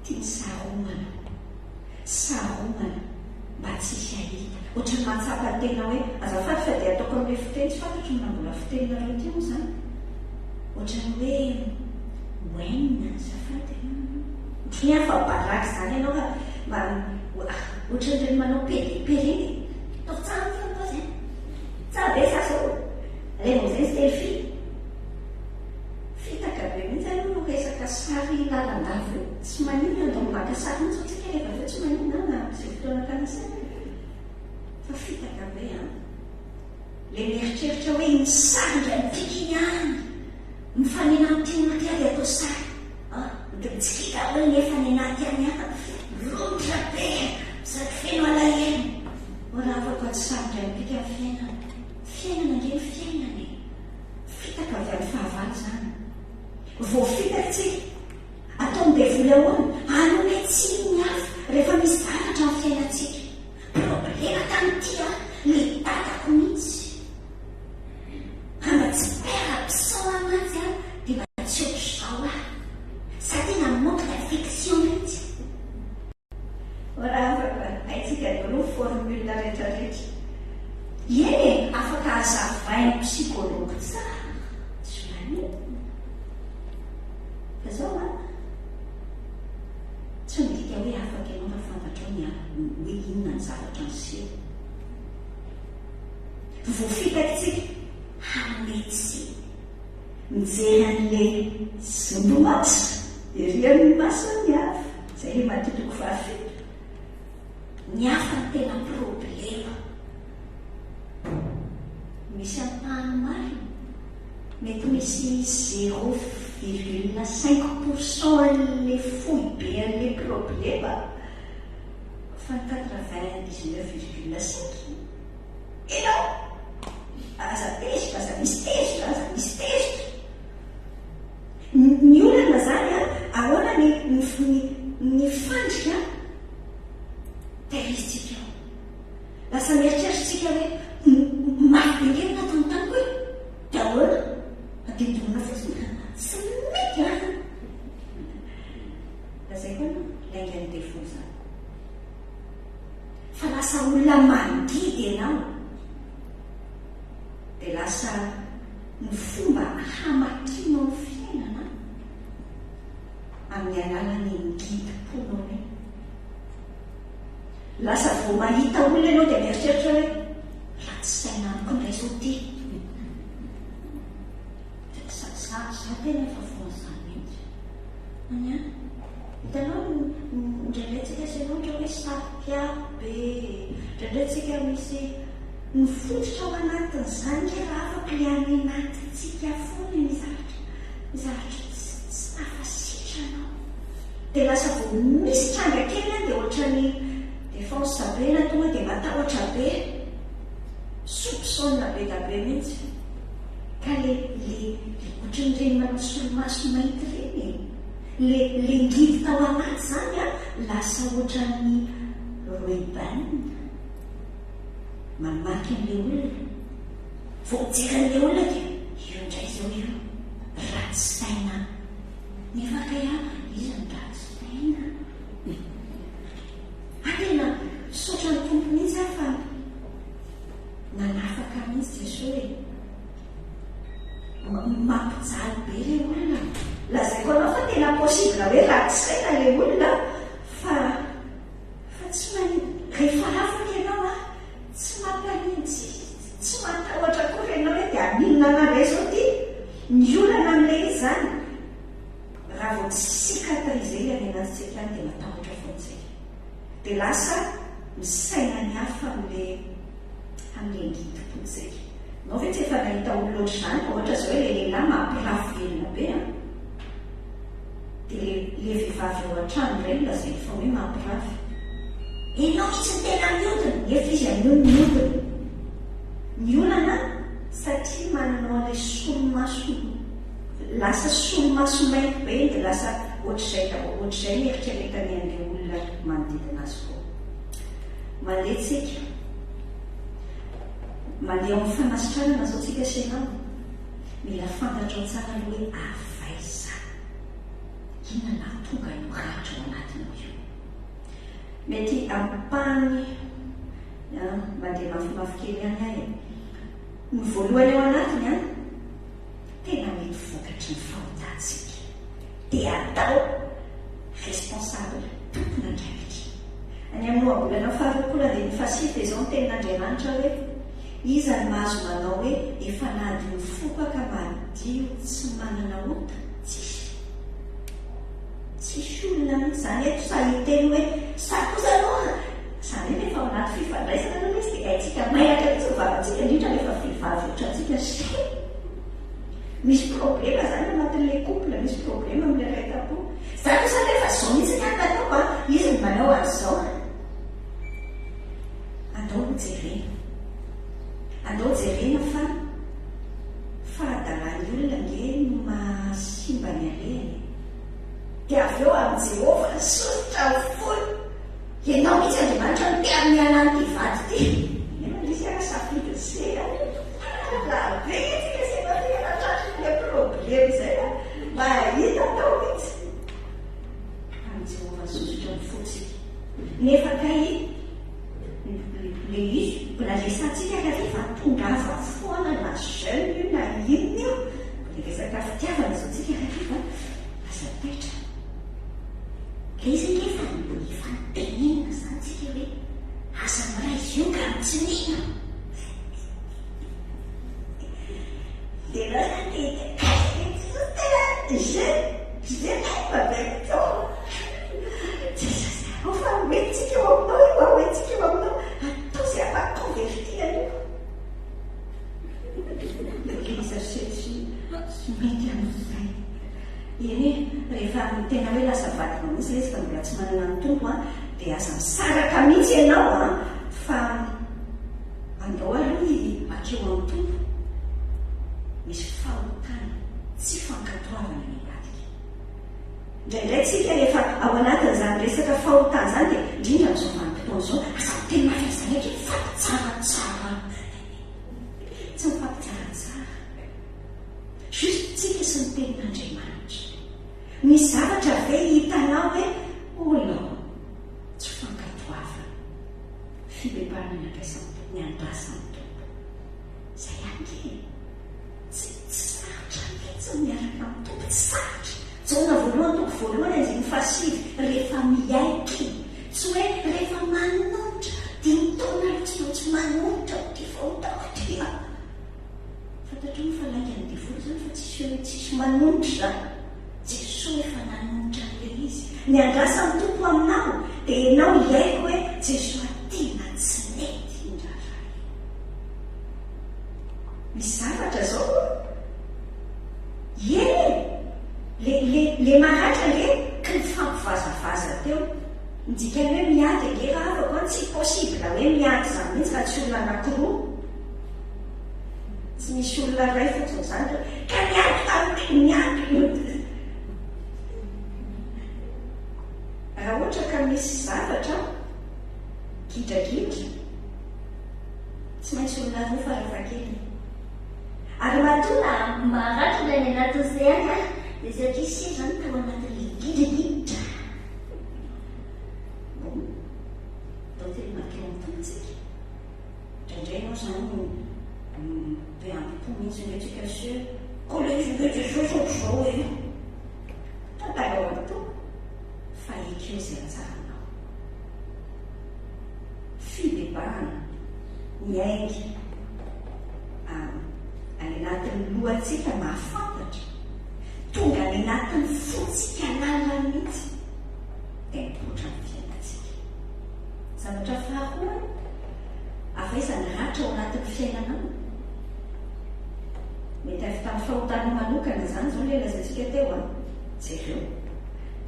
tiany saromana. Saromana mba tsy hisy hahita. Ohatran'ny mahatsapa tena hoe, azafady fa dia ataoko amin'ilay fiteny, tsy fantatro na mbola fiteninareo ity moa izany. Ohatran'ny hoe oainina, azafady e. Ohatran'ny hoe afa-baraka izany ianao ka mba ohatran'ireny manao PDP ireny e. Ataovy tsara ny paozy e. Tsara be za zao. Alaivo amin'izay ny selfie. Fitaka be mihitsy aloha io resaka sary lalandava io. Tsy maninona andao maka sary mihitsy tsika rehefa avy eo tsy maninona na amin'izay fotoana tanisaina. Fa fitaka be an. Le mieritreritra hoe iny sary indray mipika iny any. Mifanena amin'ity olona ity aho dia atao sary. Ah, dia mitsikia daholo nefa ny anaty any an. Romotra be sady feno alahelo. Ô rahavako a tsy sary indray mipika ny fiainana. Fiainana ange ny fiainana e. Fitaka avy amin'ny fahavalo izany. Voafitaka tsika. Ataon'ny devoly ahoana? Hanome tsiny ny hafa rehefa misy zavatra amin'ny fiainantsika. Problema tamin'ity an, le dadako mihitsy. Raha mba tsy père absent aho mantsy an, dia mba tsy ohatr'izao aho. Za tena manque d'affection mihitsy. Rahavako a, haintsika daholo ny formule rehetra rehetra. Eny e, afaka hazavain'ny psychologue tsara, tsy maninona. Fa zao an, tsy midika hoe afaka ianao raha fantatrao ny hoe inona ny zavatra niseho. Voafitakitsika hanome tsiny. Mijery an'ilay zombimaso ery amin'ny mason'ny hafa. Izay ilay Matio toko fahafito. Ny hafa no tena problema. Misy ampahany marina. Mety misy zéro virgule cinq pour cent an'ilay foibe an'ilay problema fa ny quatre-vingt-dix-neuf virgule cinq Enao! Aza tezitra, aza misy tezitra, aza misy tezitra. Ny olana zany an, ahoana ny ny ny fandrika tehirizitsika ao. Lasa mieritreritra tsika hoe mafy be nge ny nataony tamiko e, dia ahoana? Adinodinona fotsiny ka, tsy mety an! Lazaiko anao, laingan'ny devoly zany. Fa lasa olona mandidy ianao. Dia lasa. ny fomba hamakianao ny fiainana amin'ny alalan'ny ngidim-ponao iny. Lasa vao mahita olona ianao dia mieritreritra hoe ratsy saina amiko indray izao ity. Za, za, za tena efa voan'izany mihitsy. Any an. Hitanao, indraindray tsika sy ianao ohatra hoe saro-piaro be, indraindray tsika misy ny fototra ao anatin'izany nge raha afaka ilay any anatintsika foana ny zavatra, ny zavatra tsy, tsy tafasitrana ao. Dia lasa vao misy tranga kely an dia ohatran'ny défense be na tonga dia matahotra be, soupçonne be da be mihitsy. Ka le, le, le ohatran'ireny manao solomaso mainty ireny e. Le le ngidy tao anaty zany a lasa ohatran'ny Ray-Ban mamaky an'le olona, vao mijery an'le olona dia io indray zao io ratsy saina nefa kay a iza no ratsy saina? A tena misaotra ny Tompo mihitsy aho fa nanafaka mihitsy Jesoa e. Mampijaly be le olona. Lazaiko anao fa tena possible hoe ratsy saina le olona fa fa tsy manin rehefa afaka ianao a tsy mampanin tsy tsy matahotra akory ianao hoe dia haninona anah indray izao ity. Ny olana amin'ilay izy izany raha vao tsy cicatriser ilay any anatintsika any dia matahotra foana isika. Dia lasa misaina ny hafa amin'ilay Amin'ny angidim-pontsika. Nao ve tsy efa nahita olona ohatr'izany, ohatra izao ilay lehilahy mampirafy velona be an! Dia le le vehivavy ao an-trano indray no lazainy fa hoe mampirafy. Enao mihitsy no tena miodina, nefa izy anio no miodina. Ny olana satria manana an'ilay solomaso lasa solomaso mainty be iny dia lasa ohatr'izay daholo, ohatr'izay ny eritreretany an'ilay olona manodidina azy koa. Mandeha tsika. Mandeha ao amin'ny fanasitranana izao tsika sy ianao. Mila fantatrao tsara aloha hoe avy aiza. Inona nahatonga an'io ratra ao anatinao io. Mety ampahany an, mandeha mafimafy kely ihany aho e. Ny voalohany ao anatiny an, tena mety vokatry ny fahotantsika. Dia atao responsable, tompon'andraikitra. Any amin'ny ohabolana faharoapolo andininy fahasivy dia izao ny tenin'Andriamanitra hoe, Iza no mahazo manao hoe efa nadio ny foko aho ka madio tsy manana ota? Tsisy. Tsisy olona mihitsy izany eto sahy hiteny hoe za kosa aloha izany hoe rehefa ao anaty fifandraisana aloha ilay izy dia haintsika mailaka mihitsy ny vavantsika indrindra rehefa vehivavy ohatrantsika sy misy problema izany anatin'ilay couple, misy problema amin'ilay iray tampo. Za kosa aloha efa zao mihitsy ny ahy no ataoko a, izy no manao an'izao. Andao ho jerena. Andao jerena fa fahadalan'ny olona ange no mahasimba ny alehany e. Dia avy eo amin'i Jehovah nisosotra ny fony. Ianao mihitsy Andriamanitra no te hanome anah an'ity vady ity. Nefa indrisy ara safidin'i se a. Raha be isika sy ianao tena tratrin'ilay problema izay a. Mahita atao mihitsy. Amin'i Jehovah nisosotra ny fontsika. Nefa kay ilay izy mbola resahantsika hariva tongava foana na jeune io na inona io. Mbola resaka fitiavana izao tsika hariva. Aza taitra. Ilay izy ange efa efa nitenenina izany tsika hoe aza miray zioga amin'ny tsy mino. Dia ianao izany te hiteny tena je je t'aime avec toi. Jesosy, ao fa hoentintsika eo aminao io, hoentintsika eo aminao. Atao izay hampaconverti an'io. Ilay izy tsy tsy mety amin'izay. Eny e, rehefa tena hoe lasa vadinao mihitsy ilay izy fa mbola tsy manana ny Tompo an, dia aza misaraka mihitsy ianao an, fa andao aloha i hakeo amin'ny Tompo. Misy fahotana tsy fankatoavana any ambadika. Indraindray tsika rehefa ao anatin'izany resaka fahotana izany dia, indrindra amin'izao vanim-potoana izao, aza miteny mafy amin'izany akia, mifampitsaratsara. Tsy mifampitsaratsara. Juste tsika sy ny tenin'Andriamanitra. Misy zavatra ve hitanao hoe oh là, tsy fankatoavana, fibebahana ny andraisan'ny Tompo, ny andrasan'ny Tompo. Izay ihany nge e. fahasivy, rehefa miaiky. Tsy hoe rehefa manonitra, dimy taona aloha tsy maintsy manonitra ity fahotako ity aho. Fantatrao moa fa laingan'ny devoly izany fa tsisy hoe tsisy manonitra izany. Jesoa efa nanonitra an'ilay izy. Ny andrasan'ny Tompo aminao dia ianao hiaiky hoe Jesoa tena tsy nety indraindray. Misy zavatra zao hono. Eny e! Le le le maratra ange ka nifampivazavaza teo. Ny dikan'ny hoe miady ange rahavako an, tsy possible hoe miady izany mihitsy raha tsy olona anakiroa. Tsy misy olona iray fotsiny izany hoe ka niady tamin'ny niady. Raha ohatra ka misy zavatra gidragidra, tsy maintsy olona roa farafahakeliny. Ary matoa na maratra ilay any anatin'izay any an, dia satria se izany tao anatin'ilay gidragidra. Bon, atao teny mankeo amin'ny Tompo tsika. Indraindray ianao izany be ambo-po mihitsy indray tsika se, ka ilay izy ange Jesosy ohatr'izao e. Tantarao amin'ny Tompo fa ekeo izay hatsaranao. Fibebahana miainga any anatin'ny lohantsika mahafantatra, tonga any anatin'ny fontsika lalina mihitsy dia mipoitra ny fiainantsika. Zavatra faharoa, avy aiza ny ratra ao anatin'ny fiainanao? Mety avy tamin'ny fahotanao manokana izany izao ilay lazaintsika teo an! Jereo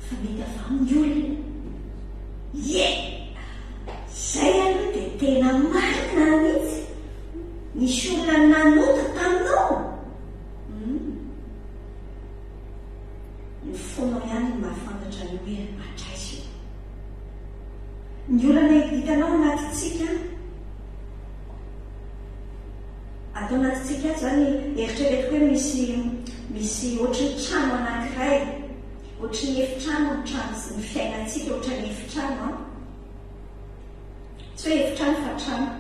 fa mety avy amin'ny olona. Ie! Zay aloha dia tena marina mihitsy! Nisy olona nanota taminao? Humm. Ny fonao ihany no mahafantatra an'io hoe hatraiza io. Ny olana hitanao anatintsika, ato anatintsika ato izany, eritreretiko hoe misy misy ohatry ny trano anankiray, ohatry ny efitrano ny trano, ny fiainantsika ohatran'ny efitrano an. Tsy hoe efitrano fa trano.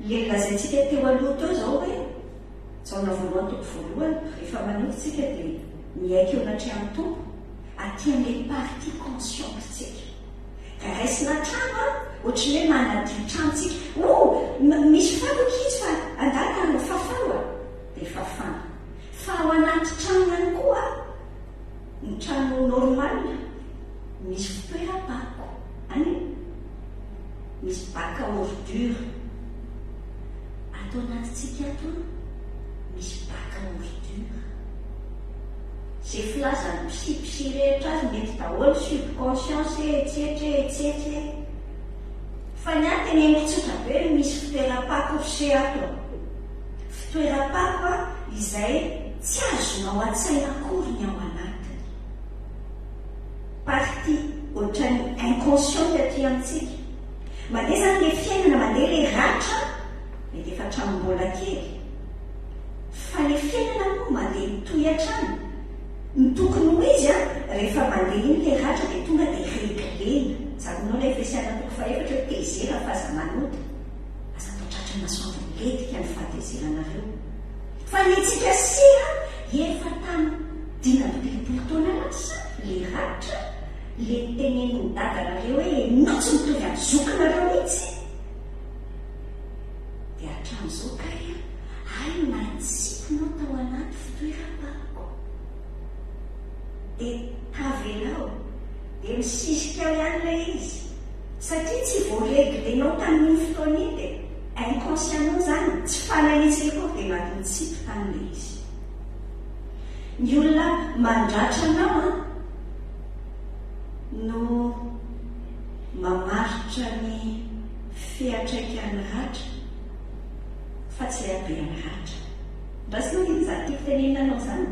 Ilay nolazaintsika teo aloha teo izao hoe, Jaona voalohany toko voalohany, rehefa manota isika dia miaiky eo anatrehan'ny Tompo, aty amin'ilay partie consciente-tsika. Ka raisina trano an, ohatry ny hoe manadio trano tsika, oh, misy fako akia izy fa andana fafao a, dia fafana. Fa ao anaty trano ihany koa, ny trano normal, misy fitoeram-pako, any e, misy bac à ordure. Ato anatintsika ato an, misy bac à ordure. Ze filazan'ny psy psy rehetra azy mety daholo, subconscience e, etsetra e, etsetra e. Fa ny ahy teneniko tsotra be hoe misy fitoeram-pako ry se ato a. Fitoeram-pako a, izay tsy azonao an-tsaina akory ny ao anatiny. Partie ohatran'ny inconsciente aty amintsika. Mandeha izany ilay fiainana, mandeha ilay ratra, mety efa hatramin'ny mbola kely. Fa ilay fiainana moa mandeha mitohy hatrany. Ny tokony ho izy an, rehefa mandeha iny ilay ratra dia tonga dia reglena. Tsaroanao ilay Efesiana toko fahefatra hoe tezera fa aza manota. Aza atao tratry ny masoandro milentika ny fahatezeranareo. Fa ny antsika sira efa tany 35 taona lasa le ratra le nitenenin'i dadanareo hoe enao tsy mitovy amin'ny zokinareo mihitsy dia hatramin'izao kay an hay natsipinao tao anaty fitoeram-pako dia tavelao dia misisika ao ihany ilay izy satria tsy voareglenao tamin'iny fotoana iny dia Inconsciemment zany, tsy fanahy akory dia anatin'ny tsipy tany le izy. Ny olona mandratra anao an, no mamaritra ny fiantraikan'ny ratra fa tsy ilay haben'ny ratra. Andraso aloha iny izany tiako tenenina anao izany.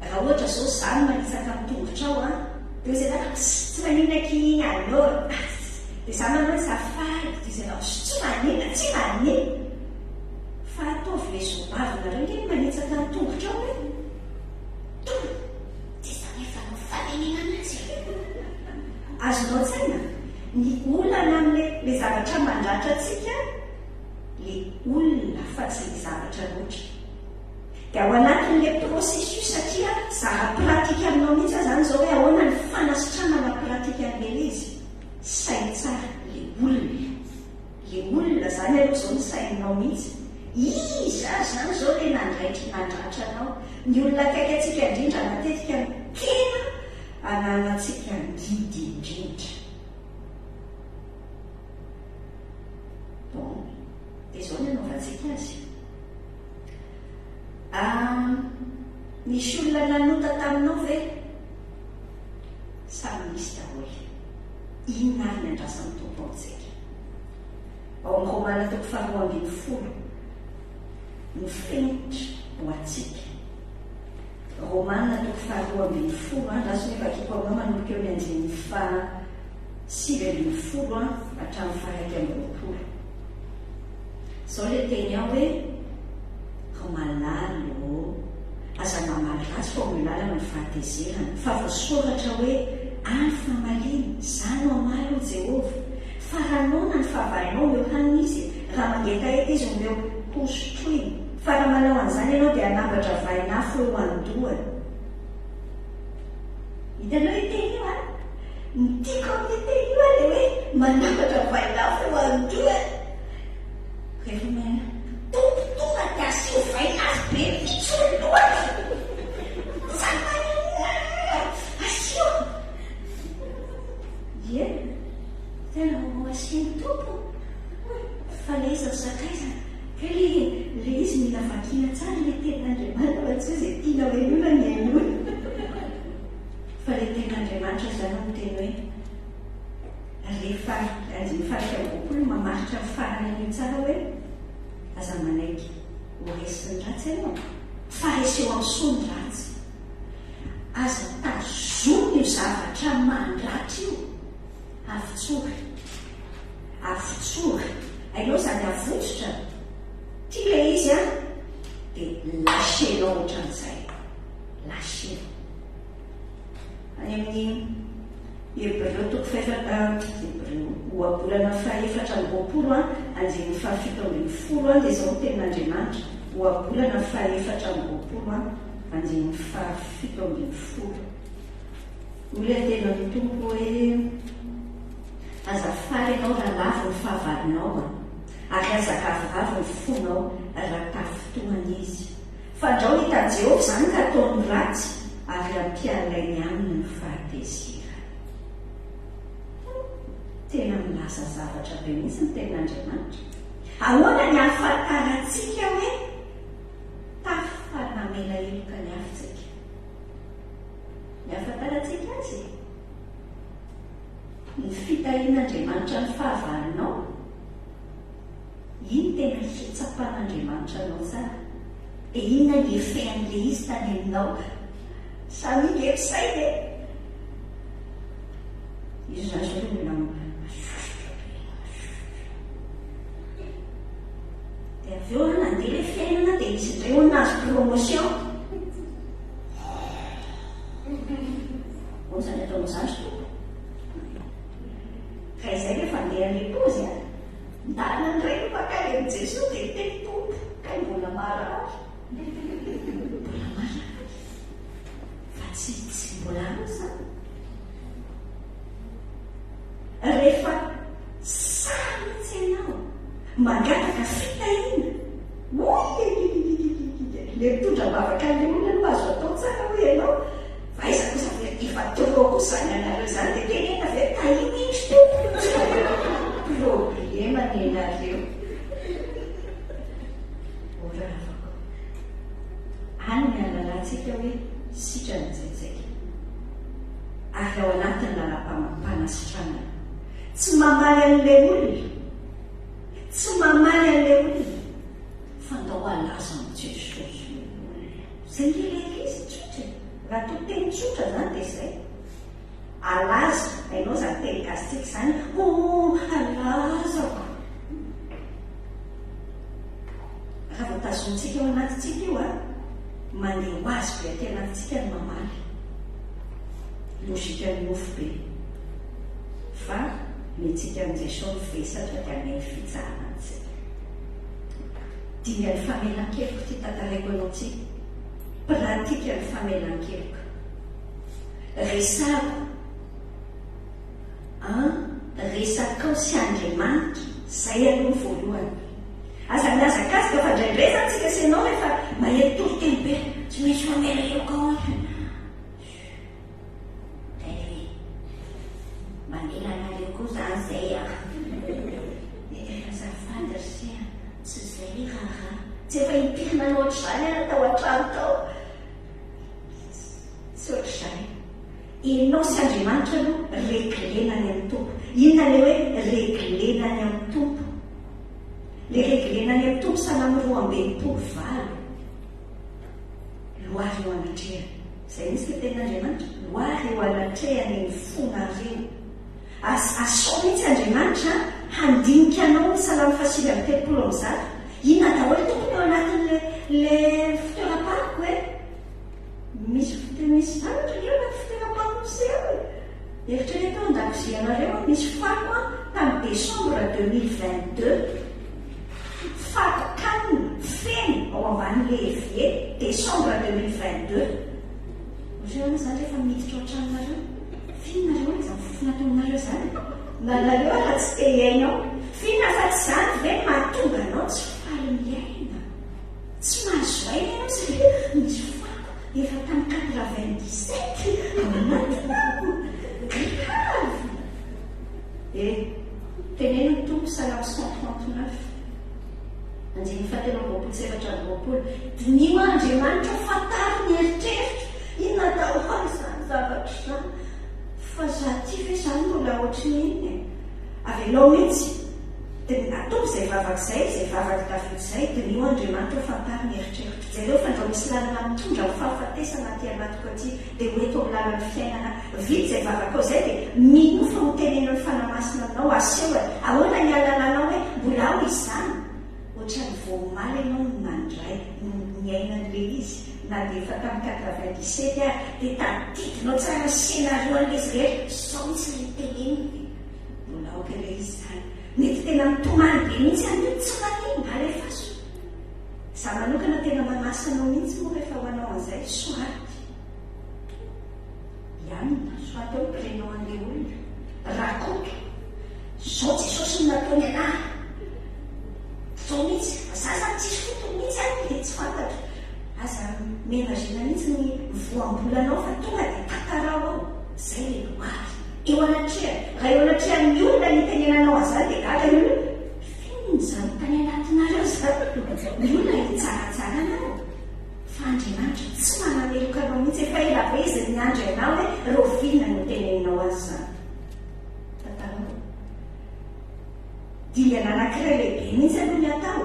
Raha ohatra zao za no manitsaka ny tongotrao an, dia hoy ianao, tsy maninona akia iny alors. Dia za manao azafady dia izy nanao tsy maninona tsy maninona fa ataovy le zobavinareo nge ny manitsaka ny tongotrao e! Tonga dia zany efa nofanenenana azy e! Azonao an-tsaina? Ny olana amle le zavatra mandratra antsika le olona fa tsy le zavatra loatra. Dia ao anatin'le processus aty. Satria zara pratique aminao mihitsy aho izany izao hoe ahoana ny fanasitranana pratique an'ilay izy. Saino tsara ilay olona. Ilay olona izany aloha izao no saininao mihitsy. Iza ary izany izao ilay nandraitra nandratra anao? Ny olona akaiky antsika indrindra matetika no tena ananantsika ngidy indrindra. Bon, dia izao ny anaovantsika azy. Ah, nisy olona nanota taminao ve? Samy misy daholo. Inona ary ny andrasan'ny Tompo amintsika? Ao amin'ny Romana toko faharoa ambinifolo, ny fenitra ho antsika. Romana toko faharoa ambinifolo, andraso ny vakiko aminao manomboka eo amin'ny andininy faha 19 hatramin'ny faha 21. Izao ilay teny ao hoe, Ry malala ô, aza mamaly ratsy fa omeo lalana ny fahatezerana, fa voasoratra hoe, Ahy ny famaliana, izaho no hamaly, hoy Jehovah. Fa raha noana ny fahavalonao, omeo hanina izy, raha mangetaheta izy, omeo hosotroina. Fa raha manao an'izany ianao, dia hanambatra vainafo eo an-dohany. Hitanao io teny io an? Ny tiako amin'io teny io an dia hoe manambatra vainafo eo an-dohany. Rehefa mahay Tompo tonga dia asio vainafo be mihitsy ny lohany. Tsy maninona, asio. Ie, tena ho asian'ny Tompo. Fa ilay izy ry sakaizany. Kay le le izy mila vakiana tsara le tenin'Andriamanitra fa tsy hoe izay tianao henoina no henoina. Fa le tenin'Andriamanitra izany no miteny hoe rehefa andininy faha 21 mamaritra ny farany an'io tsara hoe aza manaiky ho resin'ny ratsy ianao fa reseo amin'ny soa ny ratsy. Aza tazomina io zavatra mandratra io. Avotsory. Avotsory. Hainao izany avotsotra? Ty ilay izy an, dia lâcher-nao ohatran'izay. Lâcher. Any amin'ny Hebreo toko fahefatra, Hebreo, ohabolana fahefatra amby roapolo an, andininy fahafito ambin'ny folo an, dia izao ny tenin'Andriamanitra, ohabolana fahefatra amby roapolo an, andininy fahafito ambin'ny folo. Hoy ilay tenin'ny Tompo hoe, Aza faly ianao raha lavo ny fahavalonao, ary aza ravoravo ny fonao raha tafintohina izy. Fandrao hitan'i Jehovah izany ka ataony ratsy, ary ampialainy aminy ny fahatezerany. Tena milaza zavatra be mihitsy ny Tenin'Andriamanitra. Ahoana ny ahafantarantsika hoe tafa namela heloka ny hafa isika? Ny ahafantarantsika azy e! Ny fitahian'Andriamanitra ny fahavalonao, iny tena hitsapan'Andriamanitra anao tsara. Dia inona ny effet an'ilay izy tany aminao? Samia nge misaina e! Izy izany izao ilay olona masosotra be, masosotra. Dia avy eo nandeha ilay fiainana dia izy indray hono nahazo promotion. Ahoana izany ataonao izany ry Tompo? Ka izay ve fandehan'ny paozy a? Ndana indray no mankany amin'i Jesoa dia miteny Tompo, kay mbola marary. Mbola marary. Fa tsy tsy mbola any izany. Rehefa sahy mihitsy ianao mangataka fitahiana, Oiiiiiiiiiiiiiiii Le mitondra am-bavaka an'le olona aloha azo atao tsara hoy ianao, fa aiza kosa ve efa trop kosa izany anareo izany dia tenenina ve tahio iny ry tompoko Problema nenareo. O ravako. Any ny ahalalantsika hoe sitrana izay tsika. Ary ao anatin'ny lalam-panasitranana. Tsy mamaly an'ilay olona. Tsy mamaly an'ilay olona fa ndao halaza amin'i Jesosy ilay olona. Izay nge ilay izy, tsotra e. Raha toa teny tsotra izany dia izay. Alaza, hainao izany teny gasintsika izany, oh, alazako. Raha vao tazonintsika ao anatintsika io an, mandeha ho azy be aty anatintsika ny mamaly. Logique-n'ny nofo be. Fa ny antsika amin'i Jesoa mivesatra dia hameno fitsarana antsika. Dingan'ny famelan-keloka ity tantaraiko anao ity. Pratique ny famelan-keloka. Resahako an resakao sy Andriamanitra, zay aloha ny voalohany. Aza mihazakazaka fa indraindray zany tsika sy ianao rehefa maheno toriteny be, tsy maintsy mamela heloka ao an. Eh, mamela anareo koa zany zay an. Eh, azafady ry se an, tsy zay le raharaha. Tsy efa impiry nanao ohatr'izany aho tao an-trano tao. Tsy ohatr'izany. Ianao sy Andriamanitra aloha reglena any amin'ny Tompo. Inona ilay hoe reglena any amin'ny Tompo? Ilay reglena any amin'ny Tompo Salamo 62. Loary eo anatrehany. Izay mihitsy ilay tenin'Andriamanitra. Loary eo anatrehany ny fonareo. As, asao mihitsy Andriamanitra handinika anao ny Salamo faha 139. Inona daholo tompony ao anatin'ilay ilay fitoeram-pariko e? Misy fite misy zavatra ange ao anaty fitoeram-pako miseho e! Eritrereto ao an-dakozianareo an, misy fako an tamin'ny décembre 2022. Fako kanina feno ao ambanin'ilay évier, décembre 2022. Ohatra hoe ahoana izany rehefa miditra ao an-tranonareo? F'inona nareo anie izany fofona ato aminareo izany e? Na nareo ara tsy te hiaina ao. F'inona afa-tsy izany ve no mahatonga anao tsy faly miaina? Tsy mahazo aina ianao satria misy fako efa tamin'ny 97 ao anatinao. Grave! Eh, teneno ny Tompo Salamo 139, andininy fahatelo amby roapolo sy 24, Diniho aho Andriamanitra ô, fantaro ny eritreritro, inona daholo izany zavatra izany, fa za ty ve zany mbola ohatry ny inona e? Avelao mihitsy. Dia ataovy izay vavaka izay, izay vavak'i Davida izay, diniho Andriamanitra ô, fantaro ny eritreritro. Jereo fa ndrao misy lalana mitondra amin'ny fahafatesana aty anatiko aty, dia ho eto amin'ny lalan'ny fiainana. Vita izay vavakao izay dia minoa fa ho tenenan'ny Fanahy Masina aminao, asehony. Ahoana ny ahalalanao hoe mbola ao izy izany? Ohatran'ny vao omaly ianao no nandray, no niaina an'ilay izy, na dia efa tamin'ny 97 ary, dia tadidinao tsara ny scénario an'ilay izy rehetra, izao mihitsy ilay teneniny dia mbola aoka ilay izy izany. Mety tena mitomany be mihitsy an'io, tsy maninona, alefaso. Za manokana tena manasa anao mihitsy moa rehefa ho anao an'izay, soraty ihany, soraty ao ny prénom an'ilay olona, Rakoto, zao Jesosy no nataony anah, zao mihitsy, za zany tsisy fotony mihitsy any dia tsy fantatro, aza mi-imagine mihitsy ny voambolanao fa tonga dia tantarao ao, zay le loary, eo anatrehany, raha eo anatrehan'ny olona ny itenenanao an'izany dia gaga ny olona, F'inona izany tany anatinareo izany? Ny olona hitsaratsara anao, fa Andriamanitra tsy manameloka anao mihitsy. Efa ela be Izy niandry anao hoe rahoviana no teneninao azy izany. Tantarao. Dingana anankiray lehibe mihitsy aloha ny atao.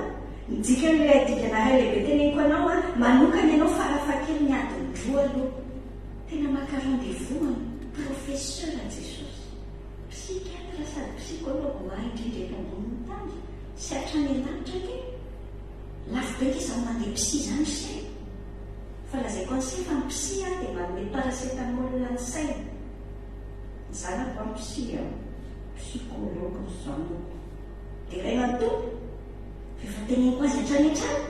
Ny dikan'ilay dingana iray lehibe teneniko anao an, manokana ianao farafahakeliny adiny roa aloha. Tena maka rendez-vous amin'ny professeur Jesosy. Psychiatre sady psychologue mahay indrindra eto ambonin'ny tany sy hatrany an-danitra ange! Lafo be ange izany mandeha psy izany ry se! Fa lazaiko an'i se fa ny psy an dia manome paracetamol ny saina. Ny zanako an psy an! Psychologue ny zanako. Deraina ny Tompo! F'efa teneniko azy hatrany hatrany!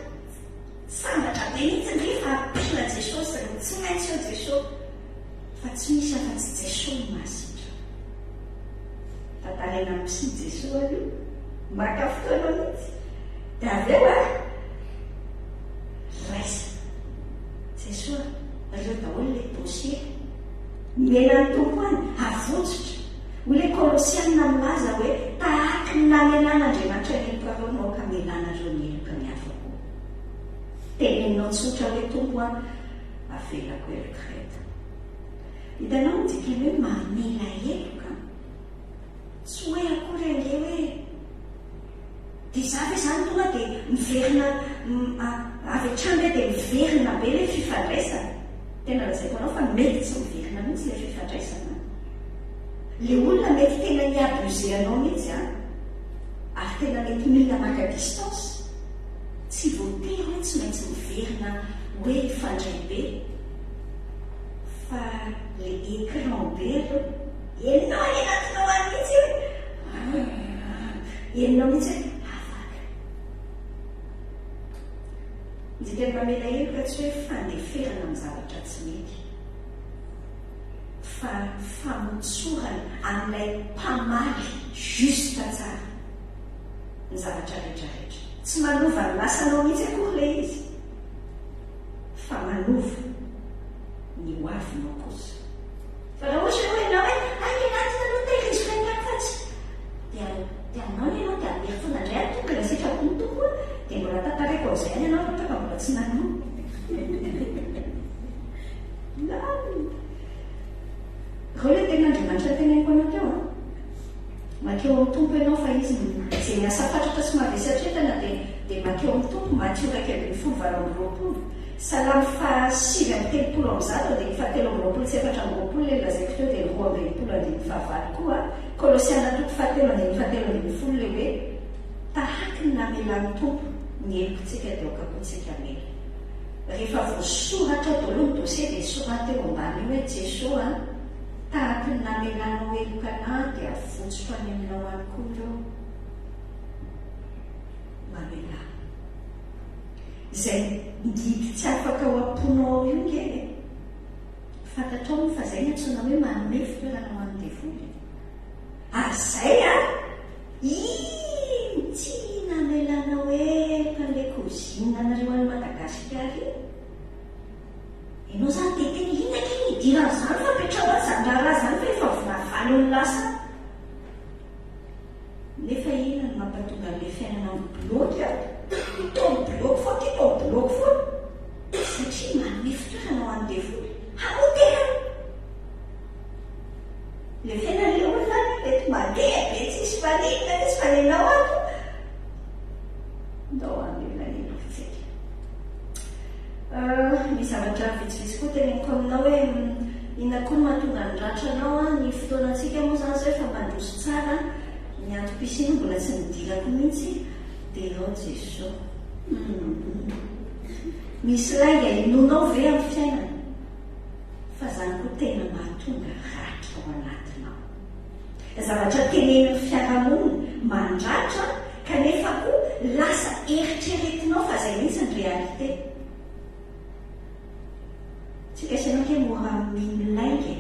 Sambatra be mihitsy ndry fa ampiana Jesosy ry tsy maintsy eo Jeso fa tsy misy afa-tsy Jeso no mahasitrana. Tantaraina amin'ny psy Jeso aloha, maka fotoana mihitsy dia avy eo a raisina Jeso a, reo daholo le dossier nomena ny Tompo any, avotsotra. Hoy le Kolosiana milaza hoe tahaky ny namelan'Andriamanitra ny helokareo no aoka hamelanareo ny heloka ny hafa koa. Teneninao tsotra hoe Tompo a, avelako heloka ireto. Hitanao ny dikan'ny hoe mamela heloka? Tsy hoe akory ange hoe dia za ve zany tonga dia miverina avy hatrany ve dia miverina be ilay fifandraisana? Tena lazaiko anao fa mety tsy miverina mihitsy ilay fifandraisana. Ilay olona mety tena ni-abuser anao mihitsy an, ary tena mety mila maka distance. Tsy voatery hoe tsy maintsy miverina hoe hifandray be fa le écran be aloha henonao any anatinao any mihitsy hoe henonao mihitsy hoe afaka. Ny dikan'ny mamela heloka tsy hoe fandeferana amin'ny zavatra tsy mety, fa famotsorana amin'ilay mpamaly juste tsara ny zavatra rehetra rehetra. Tsy manova ny lasanao mihitsy akory ilay izy, fa manova ny ho avinao kosa. Fa raha ohatra hoe ianao hoe hay ny anaty aloha tehiriziko any ihany fa tsy dia dia aminao ny ianao dia hamery foana indray ary tonga ilay sitrapon'ny Tompo an, dia mbola tantaraiko amin'izay ihany ianao raha ohatra ka mbola tsy nanoa. Lalina. Ireo ilay tenin'Andriamanitra teneniko anao teo an. Mankeo amin'ny Tompo ianao fa Izy no izay miasa fatratra sy mavesatra entana dia dia mankeo amin'ny Tompo, Matio 11 28. Salamo faha 139 andininy faha 23 sy 24 ilay nolazaiko teo dia ny 62 andininy faha valo koa, Kolosiana toko faha telo andininy faha 13 ilay hoe tahaky ny namelan'ny Tompo ny helokintsika dia aoka koa tsika hamela. Rehefa voasoratra ao daholo ny dossier dia soraty eo ambany eo hoe Jeso a! Tahaky ny namelanao heloka anah dia avotsotro any aminao any koa ireo. Mamelà. Izay ngidy tsy afaka ao am-ponao ao io nge e! Fantatrao moa fa izay ny antsoina hoe manome fitoerana ho an'ny devoly. Ary izay an! Iny tsy namelanao heloka an'ilay cousine anareo any Madagasikara iny. Ianao izany dia tena inona akia ny idiran'izany fa apetraho any izany raharaha izany fa efa voavaly ny lasa. Nefa inona no mampatonga an'ilay fiainana mi-bloque a? Toa mi-bloque foana ity, toa mi-bloque foana. Satria manome fitoerana ho an'ny devoly. Hamotehana. Ilay fiainan'ilay olona any mety mandeha be tsisy maninona mihitsy fa ianao ato ndao hamela heloka tsika. Misy zavatra vitsivitsy koa teneniko aminao hoe inona koa no mahatonga ny ratranao an, ny fotoanantsika moa izany izao efa mandroso tsara, ny antom-pisiana mbola tsy nidirako mihitsy, derao Jesoa. Humm. Misy lainga inoanao ve amin'ny fiainana? Fa izany koa tena mahatonga ratra ao anatinao. Zavatra tenenin'ny fiarahamonina mandratra kanefa koa lasa eritreretinao fa izay mihitsy ny réalité. Tsika sy ianao ange mora mino lainga e!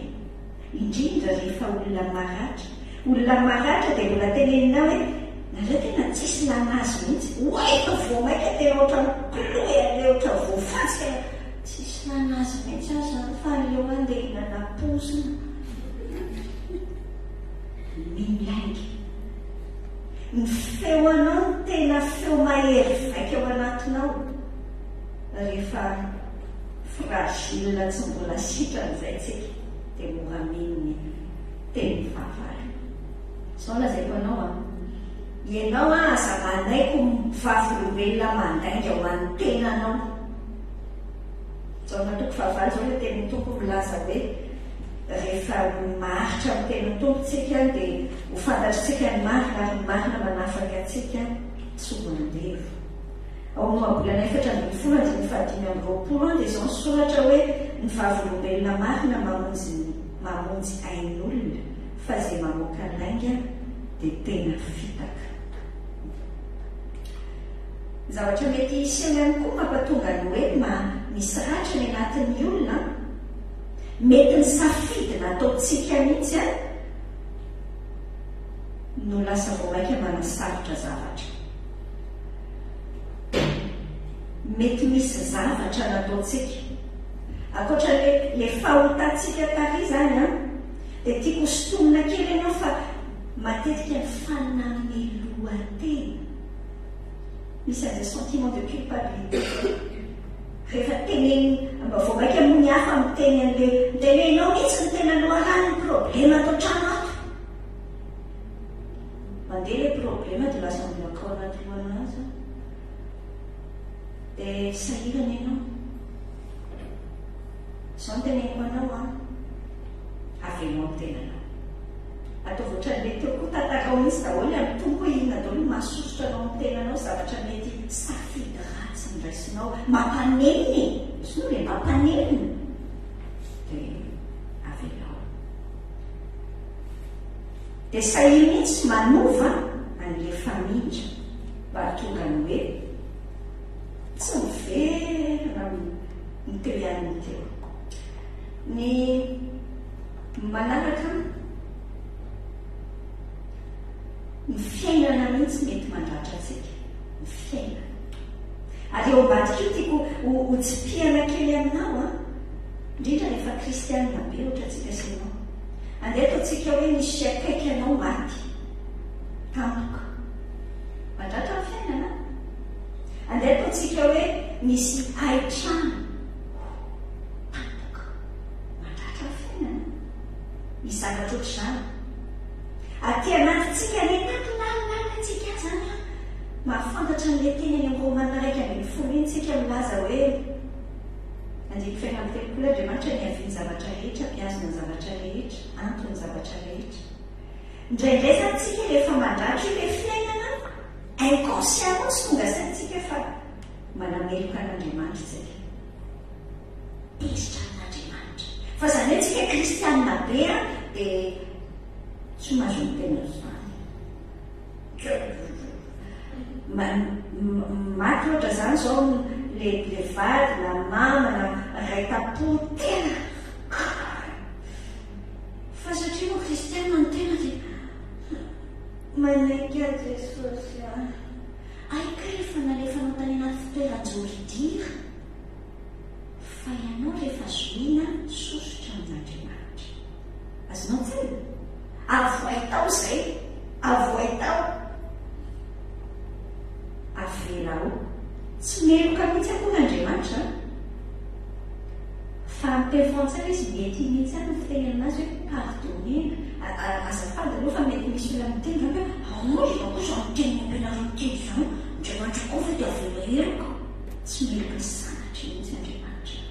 Indrindra rehefa olona maratra. Olona maratra dia mbola teneninao hoe nareo tena tsisy ilana azy mihitsy. Oay fa vao maika tena ohatran'ny cloué an'ilay ohatran'ny voafantsika. Tsisy ilana azy mihitsy aho izany fa aleo andeha hihinana pozina. Mino lainga. Ny feo anao no tena feo mahery vaika ao anatinao rehefa fragile tsy mbola sitrana izay tsika dia mora mino ny tenin'ny fahavalo. Izao no lazaiko anao an, ianao an aza manaiky ho vavolombelona mandainga ho an'ny tenanao. Jaona toko fahavalo izao ilay tenin'ny Tompo milaza hoe rehefa maharitra amin'ny tenin'ny Tompo tsika dia ho fantatritsika ny marina ary ny marina manafaka antsika tsy ho andevo. Ao amin'ny Ohabolana 14 andininy faha 25 dia izao ny soratra hoe ny vavolombelona marina mamonjy mamonjy ain'olona fa izay mamoaka lainga dia tena fitaka. Ny zavatra mety hiseho ihany koa mampatonga ny hoe ma misy ratra ny anatin'ny olona an! Mety ny safidy nataontsika mihitsy an! No lasa vao maika manasarotra zavatra. Mety misy zavatra nataontsika. Ankoatra le le fahotantsika tary izany an! Dia tiako hosintomina kely ianao fa matetika ny fanamelohan-tena. Misy an'izay sentiment de culpabilité zay. Rehefa teneniny, mba vao maika moa ny hafa miteny an'le, miteny hoe ianao mihitsy no tena loharanon'ny problema ato an-trano ato. Mandeha ilay problema dia lasa mbola kao anaty lohanao zany. Dia sahirana ianao. Izao no teneniko anao an, avelao ny tenanao. Ataovy ohatran'ilay teo koa, tantarao mihitsy daholo amin'ny Tompo hoe inona daholo no mahasosotra anao amin'ny tenanao, zavatra mety safidy ratsy noraisinao, mampanenina e! Misy moa ilay mampanenina, dia avelao. Dia sahia mihitsy manova an'ilay famindra mba hahatonga ny hoe tsy miverina. Ny teo ihany ny teo. Ny manaraka, ny fiainana mihitsy mety mandratra antsika. Ny fiainana. Ary eo ambadika io tiako ho tsipihana kely aminao an, indrindra rehefa kristianina be ohatra antsika sy ianao. Andeha ataontsika hoe nisy akaiky anao maty. Tampoka. Mandratra ny fiainana an. Andeha ataontsika hoe nisy hain-trano. Tampoka. Mandratra ny fiainana. Misy zavatra ohatr'izany. Aty anatintsika any anaty lalina any tsika izany an, mahafantatra an'ilay teny any amin'ny Romana 11 iny tsika milaza hoe, andininy faha 31, Andriamanitra niavian'ny zavatra rehetra, mpihazona ny zavatra rehetra, anton'ny zavatra rehetra. Indraindray izany tsika rehefa mandratra io ilay fiainana, inconsciemment tsy tonga saina tsika fa manameloka an'Andriamanitra tsika. Tezitra amin'Andriamanitra. Fa izany hoe tsika kristianina be an, dia tsy mahazo miteny an'izany. Maty ohatra izany izao le le vady na mama na ray tam-po tena fa satria moa kristianina ny tena dia manaiky ahy Jesosy a. Hay kay efa nalefanao tany anaty fitoeran-jôridira. Fa ianao rehefa zohina sosotra amin'Andriamanitra. Azonao an-tsaina? Avoay tao izay, avoay tao. Avelao. Tsy meloka mihitsy akory Andriamanitra an. Fa ny teny frantsay izy mety mihitsy ihany ny fitenenana azy hoe pardonner. Azafady aloha fa mety misy olona miteny angamba hoe ahoana iza koa izany teny nampianarin'ny teny izany, Andriamanitra koa ve dia avela heloka? Tsy meloka sanatria mihitsy Andriamanitra.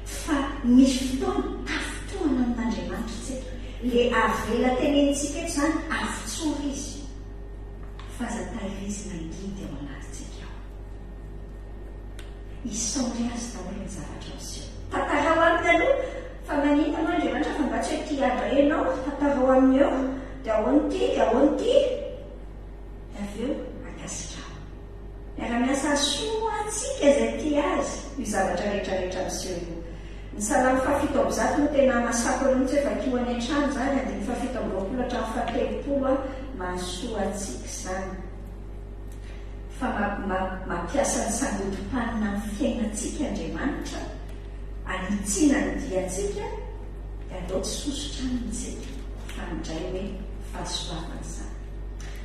Fa misy fotoana tafintohana amin'Andriamanitra isika. Le avela tenenintsika eto izany, avotsory izy. Fa aza tahirizina hangidy ao anatintsika ao. Isaory azy daholo ny zavatra miseho. Tantarao aminy aloha fa maninona moa Andriamanitra fa mba tsy hoe tia ahy indray ianao, tantarao aminy eo, dia ahoana ity, dia ahoana ity. Dia avy eo ankasitraho. Miara-miasa hahasoa antsika izay tia Azy io zavatra rehetra rehetra miseho io. Ny Salamo faha-107 no tena hamasako anao mihitsy hoe vakio any an-trano izany, andininy faha-27 hatramin'ny faha-30 an, mahasoa antsika izany. Fa mampiasa ny sangodim-panina amin'ny fiainantsika Andriamanitra, hanitsiana ny diantsika, dia aleo tsy sosotra aminy isika fa handray hoe fahasoavana izany.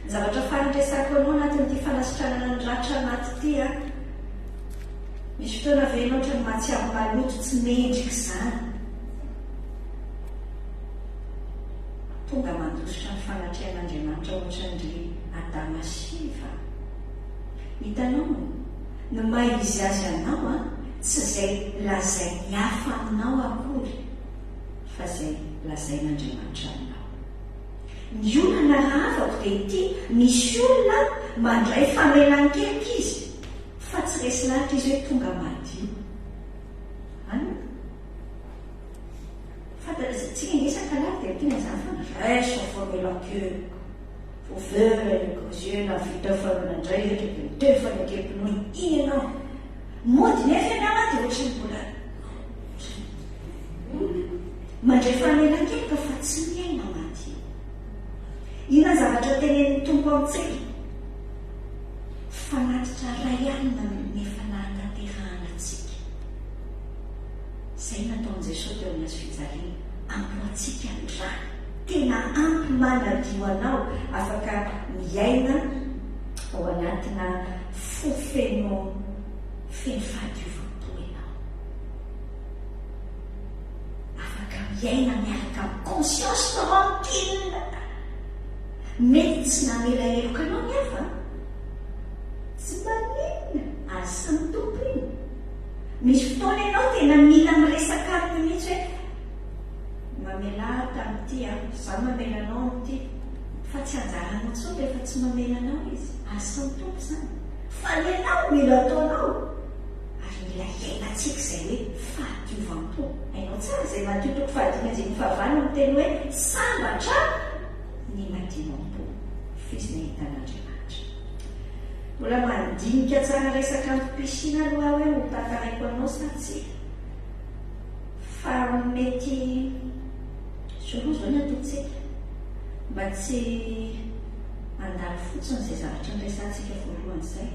Ny zavatra farany resahiko anao anatin'ity fanasitranana ny ratra anaty ity an, misy fotoana ve ianao ohatran'ny mahatsiaro maloto tsy mendrika izany? Tonga mandositra ny fanatrehan'Andriamanitra ohatran-dry Adama sy Eva? Hitanao, ny maha izy azy anao an, tsy izay lazain'ny hafa aminao akory fa izay lazain'Andriamanitra aminao. Ny olana rahavako dia ity, misy olona mandray famelan-keloka izy fa tsy resy lahatra izy hoe tonga madio. An? Fantatsika ange sakalahy dia miteny an'izany foana, raiso ny famelan-keloka, voavela ny ankizy, nahavita fa nandray hetra dia miteny fanekem-pinoana, iny ianao. Mody nefa ianao an dia ohatran'ny mbola mandray famelan-keloka fa tsy miaina madio. Inona ny zavatra tenenin'ny Tompo amintsika? Fanatitra iray alina no efa nahatanterahana antsika. Izay nataon'i Jesoa teo amin'ny hazofijaliana. Ampy ho antsika ny rany. Tena ampy manadio anao afaka miaina ao anatina fo feno feno fahadiovam-po ianao. Afaka miaina miaraka amin'ny conscience tranquille. Mety tsy namela heloka anao ny hafa an. Tsy maninona, azy sy ny Tompo iny. Misy fotoana ianao tena mila miresaka aminy mihitsy hoe mamelà ahy tamin'ity an, izaho mamela anao amin'ity. Fa tsy anjaranao intsony rehefa tsy mamela anao izy. Azy sy ny Tompo izany. Fa ny anao mila ataonao. Ary mila iainantsika izay hoe fahadiovam-po. Hainao tsara izay Matio toko fahadimy andininy fahavalo miteny hoe sambatra ny madio am-po, fa izy no hahita an'Andriamanitra. Mbola mandinika tsara resaka antom-pisiana aloha aho hoe ho tantaraiko anao sa tsia. Fa mety izao aloha izao ny ataontsika mba tsy handalo fotsiny izay zavatra niresahantsika voalohany izay.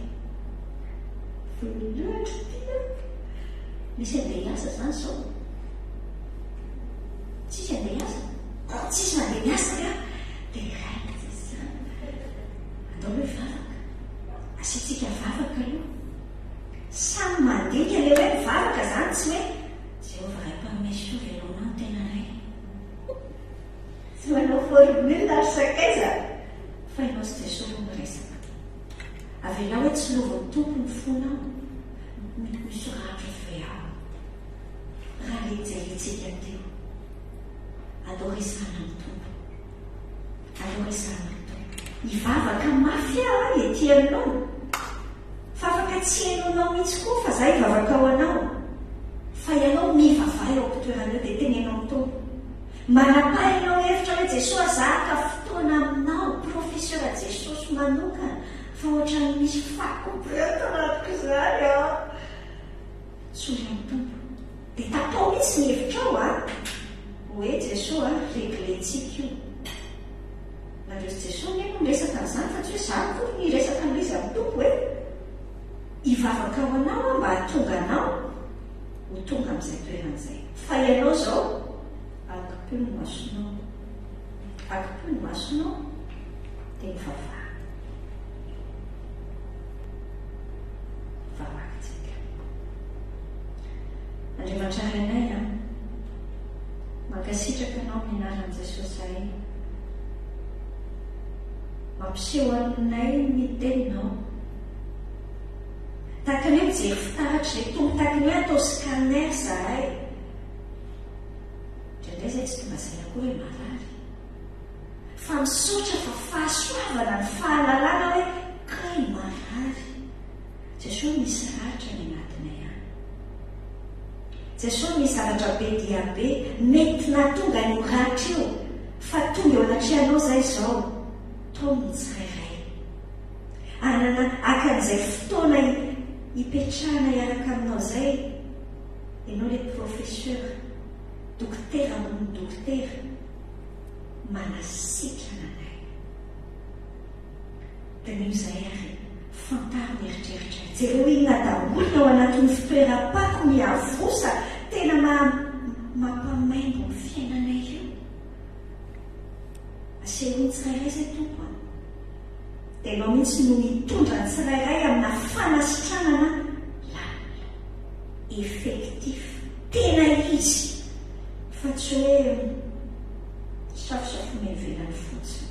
Voalohany ity an! Misy andeha hiasa izany izao? Tsisy andeha hiasa? Tsisy mandeha miasa ve aho? Dia raikitra izany. Andao aloha hivavaka. Asiantsika vavaka aloha. Samy mandinika ilay hoe mivavaka izany tsy hoe Jehovah Ray mpanome soa veloma ny tenanay. Tsy manao formule ry sakaiza fa ianao sy Jesoa no miresaka. Avelao hoe tsilovin'ny Tompo ny fonao. Misoratra ve ao? Raha ilay jerentsika teo. Aleo resahana amin'ny Tompo. Aleo resahana amin'ny Tompo. Hivavaka mafy aho an, ety anoloana. Fa afaka tsy henoinao mihitsy koa fa za hivavaka ho anao. Fa ianao mivavaha eo am-pitoerana eo dia teneno amin'ny Tompo. Manapaha ianao hevitra hoe Jesoa za haka fotoana aminao, Professeur Jesosy manokana, fa ohatran'ny misy fako be ato anatiko izany an. Tsory amin'ny Tompo. Dia tapaho mihitsy ny hevitrao a! Hoe Jesoa a, reglentsika io. Nareo sy Jesoa anie no miresaka an'izany fa tsy hoe za akory no hiresaka an'ilay izy amin'ny Tompo e! Hivavaka ho anao aho mba hahatonga anao ho tonga amin'izay toerana izay. Fa ianao izao, akipio ny masonao. Akipio ny masonao dia mivavaha. Vavakintsika. Andriamanitra Rainay a, mankasitraka Anao amin'ny anaran'i Jesosy zahay. Mampiseho anay ny Teninao. Tahaka ny hoe mijery fitaratra izay Tompo, tahaka ny hoe atao scanner zahay. Indraindray izay tsy tonga saina akory hoe marary. Fa misaotra fa fahasoavana ny fahalalana hoe kay marary. Jesoa misy ratra any anatinay any. Jesoa misy zavatra be dia be mety nahatonga an'io ratra io fa tonga eo anatrehanao zay izao taomy ny tsirairay. Hanana haka an'izay fotoana hipetrahana hiaraka aminao zay ianao le professeur, dokotera ambonin'ny dokotera. manasitrana anay. Diniho izay ary fantaro ny eritreritray. Jereo inona daholo ny ao anatin'ny fitoeram-pako miavosa tena mampamaimbo ny fiainanay io. Asehoy ny tsirairay izay Tompo a. Dia ianao mihitsy no mitondra ny tsirairay amina fanasitranana lalina. Effectif. Tena izy. Fa tsy hoe safosafoina ivelany fotsiny.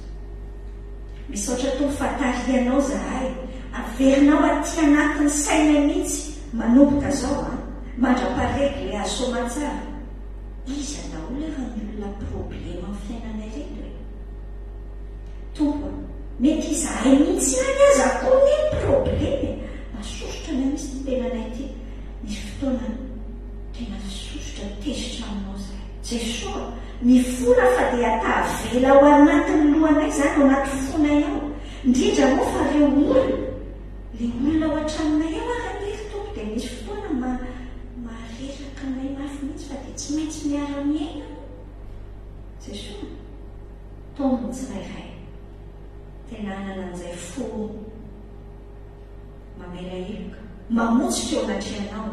Misaotra Tompo fa tarihanao zahay, averinao aty anatin'ny sainay mihitsy manomboka zao an, mandra-paregle azy soamantsara. Iza daholo ary ny olona problema amin'ny fiainanay reto e? Tompo a, mety izahay mihitsy ihany aza koa anie ny problema e, masosotra anay mihitsy ity tenanay ity, misy fotoana Tena sosotra tezitra aminao zahay. Jesoa, mifona fa dia tavela ao anatin'ny lohanay izany, ao anaty fonay ao. Indrindra moa fa reo olona, le olona ao an-tranonay ao ary anie ry Tompo dia misy fotoana ma, mareraka anay mafy mihitsy fa dia tsy maintsy miara-miaina moa. Jesoa, taomy ny tsirairay. Tena hanana an'izay fo. Mamela heloka, mamonjy teo anatrehanao,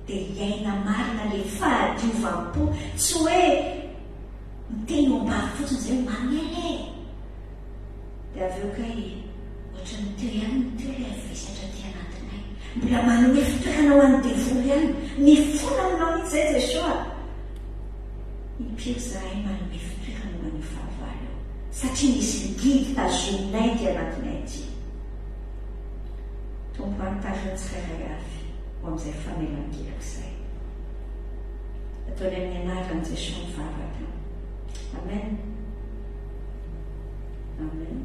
dia hiaina marina le fahadiovam-po, tsy hoe miteny eo am-bava fotsiny izay hoe mamela e! Dia avy eo kay ohatran'ny teo ihany ny teo ilay havesatra aty anatinay, mbola manome fitoerana ho an'ny devoly ihany, mifona aminao mihitsy izay Jesoa a! Impiry izahay manome fitoerana ho an'io fahavalo io, satria misy ngidy tazominay aty anatinay aty. Tompo anontany ny tsirairay avy ho amin'izay famelan-keloka izay. Ataony amin'ny anaran'i Jesoa ny vavaka. Amen. Amen.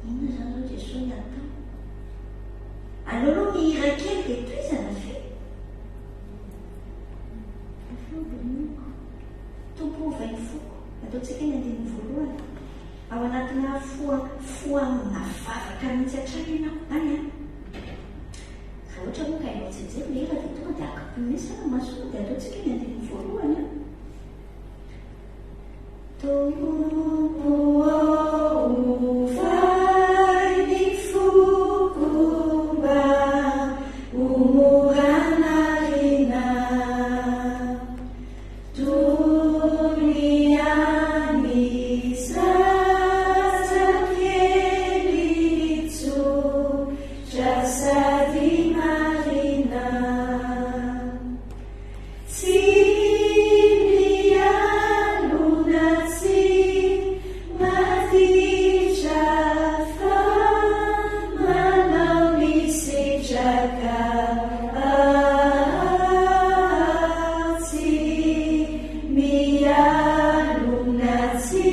Inona izany izao Jesoa ny atao? Aleo aloha mihira kely dia tohizana ve? Tompo ovay ny foko. Ataontsika ny andininy voalohany. Ao anatina fo fo. Mivavaka mihitsy hatrany ianao, any an! Raha ohatra moa ka hainao tsianjery ilay hira dia tonga dia akapohy mihitsy izany ny masonao dia ataontsika ny andininy voalohany an! Tompo ô, ovay ny foko mba ho mora narina. Toy ny an'ny zazakely tsotra sady marina. Tsy mialona tsy maditra fa manao ny sitraka Tsy mialona tsy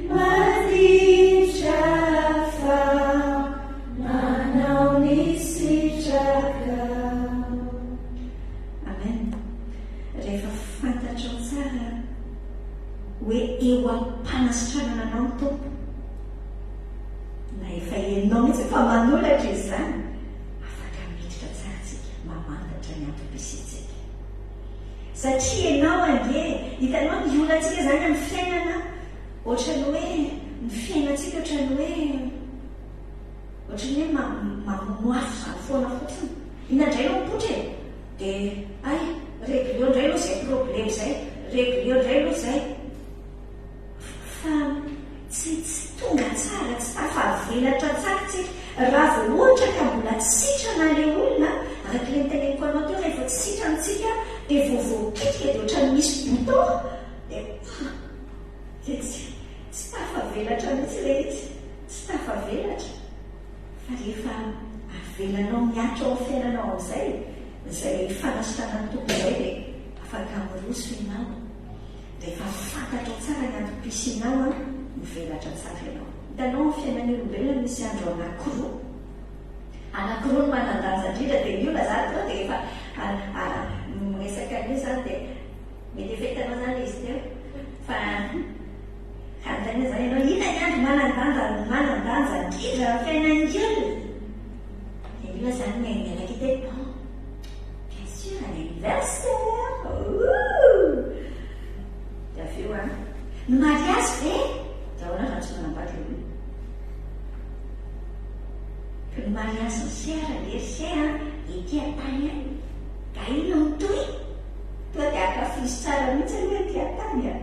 maditra fa manao ny sitraka. Amen. Rehefa fantatrao tsara hoe eo am-panasitranana anao ny Tompo, na efa henonao mihitsy fa manolatra Izy izany, afaka miditra tsara tsika mamantatra ny antom-pisiantsika. Satria ianao ange, hitanao ny olantsika izany amin'ny fiainana, ohatran'ny hoe ny fiainantsika ohatran'ny hoe ohatran'ny hoe mamono afo izany foana fotsiny. Inona indray no mipoitra e? Dia hay, regleo indray aloha izay problème izay, regleo indray aloha izay. Fa tsy tsy tonga tsara, tsy tafavelatra tsara tsika. Raha vao ohatra ka mbola tsy sitrana ilay olona, araka ilay noteneniko anao teo, rehefa tsy sitrana tsika dia vao voakitika dia ohatran'ny misy bouton dia ah! Dia tsy tsy tafavelatra mihitsy ilay izy, tsy tafavelatra. Fa rehefa avelanao mihatra ao amin'ny fiainanao amin'izay, izay fanasitranan'ny Tompo izay dia afaka miroso ianao. Rehefa fantatrao tsara ny antom-pisianao an, mivelatra tsara ianao. Hitanao amin'ny fiainan'ny olombelona misy andro anankiroa. Anankiroa no manan-danja indrindra dia ny olona izany tonga dia efa miresaka an'io izany dia mety efa hitanao izany ilay izy teo fa hanontaniana izany ianao inona ny andro manan-danja manan-danja indrindra amin'ny fiainan'ny olona? Dia ny olona izany miainga hiteny bon Bien sûr, un anniversaire! Ouh! Dia avy eo an, ny mariazy ve? Dia ahoana raha tsy manambady ilay olona? Fa ny mariazy ny sera le ry se an, ety an-tany ihany. Ka inona no mitohy? Tonga dia ankafizo tsara mihitsy aloha ety an-tany an!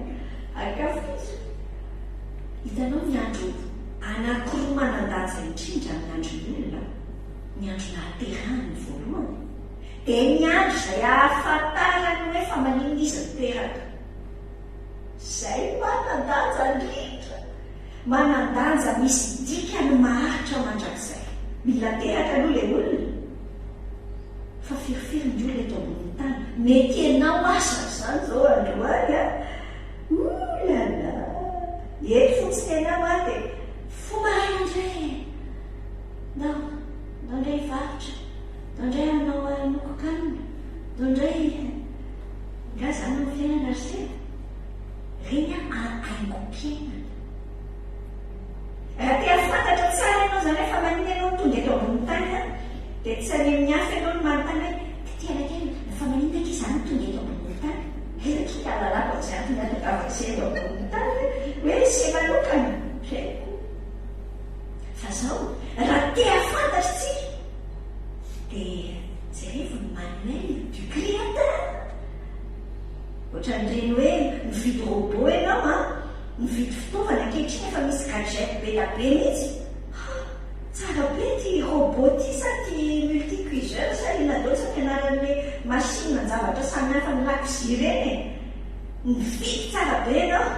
Ankafizo. Hitanao ny andro anankiroa manan-danja indrindra amin'ny andron'ny olona? Ny andro nahaterahany voalohany dia ny andro izay ahafantarany hoe fa maninona izy no teraka. Izay no manan-danja indrindra. Manan-danja misy dikany maharitra mandrakizay. Mila teraka aloha ilay olona. Fa firifiry ny olona eto ambonin'ny tany? Mety ianao aza izany izao androany an! Ouh là là! Eto fotsiny ianao an dia fo maraina indray e! Ndao, ndao indray hivarotra, ndao indray hanao hanokokanina, ndao indray Nga zany no fiainana ry sena? Reny an haingom-piainana. Raha te hahafantatra tsara ianao izany hoe fa maninona ianao no tonga eto ambonin'ny tany an, dia tsy any amin'ny hafa ianao no manontany hoe titiana kely fa maninona akia izaho no tonga eto ambonin'ny tany? Aiza akia ka ahalalako an'izay antony ahatongavako sy eto ambonin'ny tany hoe hoe se manokana? Tsy haiko. Fa zao, raha te hahafantatra isika dia jerevo ny manuel du créateur. Ohatran'ireny hoe mividy robot ianao an, mividy fitaovana ankehitriny efa misy gadget be dia be mihitsy. Ha! Tsara be ity robot ity sa ity multicuiseur sa inona loatra ny anaran'ilay machine an-javatra samihafa ny lakozia ireny e. Mividy tsara be ianao.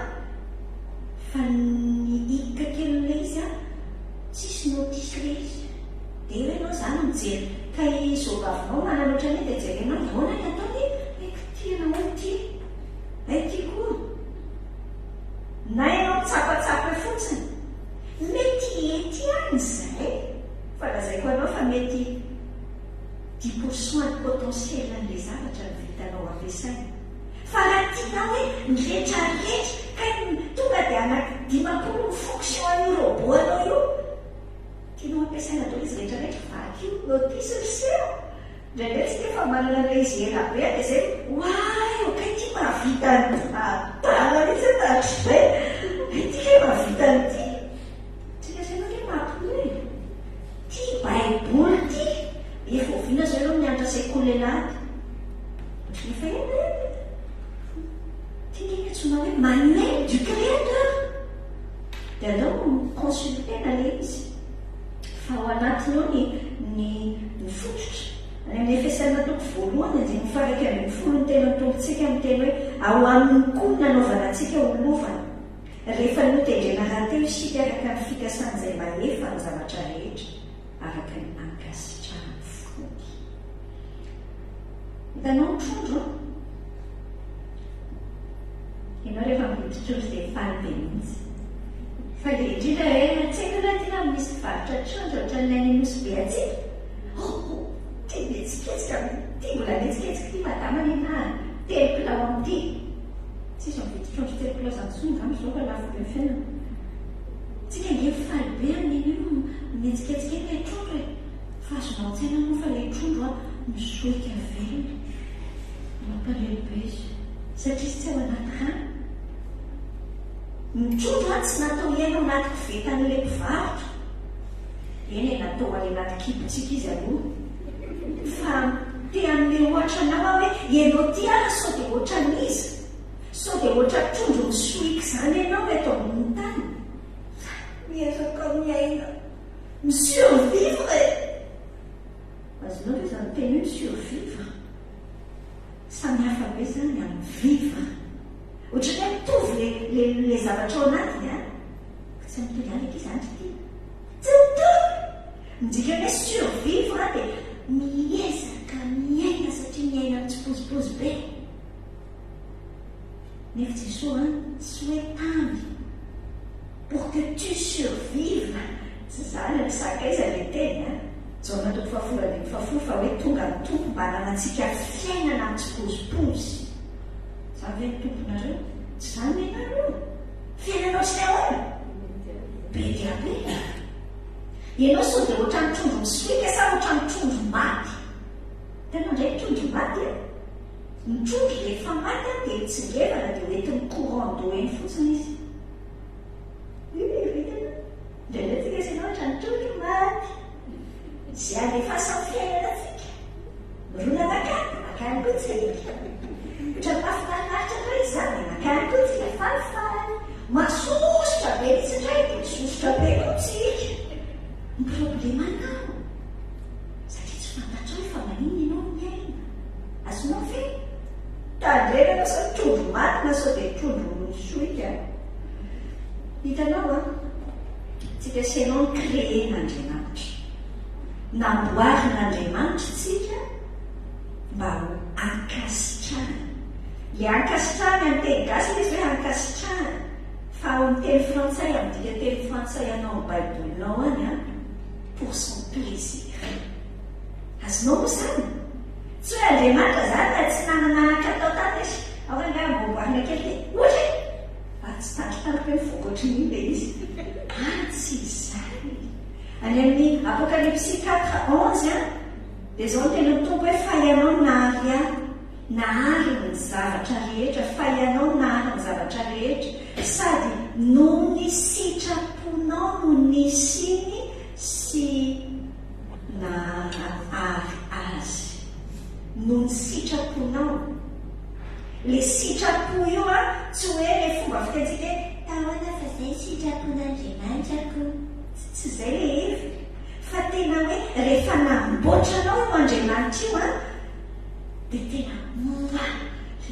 Fa ny hic kelin'ilay izy an, tsisy notice ilay izy. Dia eo ianao izany mijery, ka i zobavinao manana ohatran'io dia jerenao hoe ahoana ny ataony, hoe kitihina hono ity, hay ity koa. Na ianao mitsapatsapa eo fotsiny. Mety hety ihany izay, fa lazaiko anao fa mety dix pour cent ny potentiel an'ilay zavatra no vitanao ampiasaina. Fa raha tianao hoe ny rehetra rehetra kay tonga dia anaky 50 ny fonction an'io robot anao io. Tianao ampiasaina daholo izy rehetra rehetra vakio notice ry se a! Indraindray tsika efa manana an'ilay izy ela be dia zay oay oh kay ity mahavita an'ity adala mihitsy aho tahatrizay hay ity kay mahavita an'ity Tsika saina ange mampinono e! Ty baiboly ty efa oviana zao ianao nianatra sekoly alahady? Ohatran'ny efa ela ela e! Ty nge ny antsoina hoe manuel du créateur! Dia aleo mi-consulter-na ilay izy fa ao anatiny ao ny ny ny fototra. Any amin'ny Efesiana toko voalohany andininy faha-11 ny tenin'ny Tompontsika miteny hoe ao aminy koa no nanaovana antsika ho lovany. Rehefa notendrena rahateo isika araka ny fikasan'izay mahefa ny zavatra rehetra, araka ny ankasitrahan'ny fony. Hitanao ny trondro an? Ianao rehefa mividy trondro dia faly be mihitsy. Fa ilay indrindra hoe tsy haiko aloha aty na misy mpivarotra trondro ohatran'ny any Nosy Be aty. Oh oh! Ty mihetsiketsika, ty mbola mihetsiketsika ity madama anie na telo kilao amin'ity. Tsisy mividy trondro telo kilao zany intsony angamba izao fa lafo be ny fiainana. Tsika ange mifaly be amin'iny io mihetsiketsika iny ilay trondro e! Fa azonao an-tsaina moa fa ilay trondro an misohika velona. Mampalahelo be izy. Satria izy tsy ao anaty rano. Ny trondro an tsy natao hiaina ao anaty kovetan'ilay mpivarotra. Eny e, natao any anaty kibontsika izy aloha. Fa te hanome ohatra anao aho hoe ianao ity ara sao dia ohatran'iza? Sao dia ohatra trondro misohiky izany ianao eto ambonin'ny tany? Fa miezaka miaina, mi-survivre e! Azonao ve izany teny hoe mi-survivre? Samy hafa be izany amin'ny vivre. Ohatran'ny hoe mitovy le le zavatra ao anatiny an! Fa tsy mitovy ihany akia izany ry ty. Tsy mitovy! Ny dikan'ny hoe survivre dia miezaka miaina satria miaina mitsipozipozy be. Nefa Jesoa an, tsy hoe tany pour que tu survives, tsy izany ry sakaiza ilay teny an, Jaona toko fahafolo andininy fahafolo fa hoe tonga ny Tompo mba hananantsika fiainana mitsipozipozy. Izany ve ny Tomponareo? Tsy izany ny anah aloha. Fiainana ohatran'ny ahoana? Be dia be. Ianao sao dia ohatran'ny trondro misohika sa ohatran'ny trondro maty? Hitanao indray ny trondro maty an? Ny trondro rehefa maty an dia mitsingevana dia hoentin'ny courant d'eau eny fotsiny izy. Io ilay vitana. Indraindray tsika sy ianao ohatran'ny trondro maty. Izay alefasan'ny fiainana antsika. Mirona mankany dia mankany koa tsika. Ohatran'ny mahafinarifinaritra indray izy izany dia mankany koa tsika, falifaly. Masosotra be mihitsy indray dia misosotra be koa tsika. Ny problemanao, satria tsy fantatrao hoe fa maninona ianao no miaina. Azonao ve? Tandremana sao trondro maty na sao dia trondro misohika. Hitanao an, tsika sy ianao no créer-n'Andriamanitra. Namboarin'Andriamanitra tsika mba ho ankasitrahana. Ilay ankasitrahana amin'ny teny gasy ilay izy hoe ankasitrahana, fa ao amin'ny teny frantsay, amin'ny dikanteny frantsay anao amin'ny baibolinao any an, pour son plaisir. Azonao moa izany? Tsy hoe Andriamanitra izany na tsy nanana anaka atao tany izy, ao angaha amboamboarina kely ity, ohatra e! Ary tsy tandrotandroka hoe mivoaka ohatran'iny ilay izy. Ah, tsy izany. Any amin'ny Apokalypsy quatre onze an, dia izao no tenin'ny Tompo hoe, Fa Ianao no nahary ahy, nahary ny zavatra rehetra, fa Ianao no nahary ny zavatra rehetra, sady noho ny sitraponao no nisiany sy nahary azy. Noho ny sitraponao. Le sitrapo io an, tsy hoe le fomba fitentsika hoe tahoana fa zay ny sitrapon'Andriamanitra ko. Tsy zay le heviny. Fa tena hoe rehefa namboatra anao io Andriamanitra io an, dia tena mouah,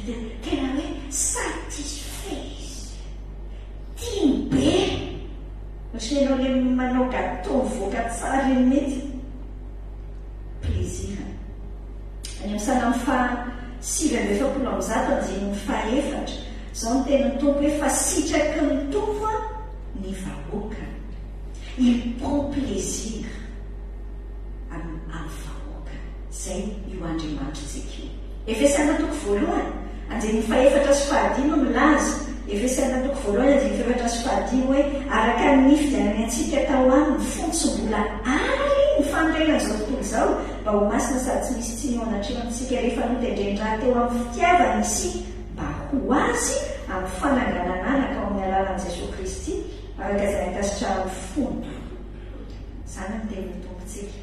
dia tena hoe satisfait izy. Tiany be. Ohatran'ny ianao le manao gateau mivoaka tsara iny mihitsy. Plaisir. Any amin'ny Salamo faha 149 andininy faha efatra, izao no tenin'ny Tompo hoe fa sitraky ny Tompo ny vahoakany. Il prend plaisir amin'ny amin'ny vahoakany. Izay io Andriamanitritsika io. Efesiana toko voalohany, andininy fahefatra sy fahadimy milaza. Efesiana toko voalohany andininy fahefatra sy fahadimy hoe, Araka ny nifidianany antsika tao aminy fony tsy mbola ary ny fanorenan'izao tontolo izao, mba ho masina sady tsy misy tsiny eo anatrehantsika rehefa notendreny rahateo amin'ny fitiavany isika mba ho Azy amin'ny fananganan'anaka ao amin'ny alalan'i Jesoa Kristy, araka izay ankasitrahan'ny fony. Izany ny tenin'ny Tompontsika.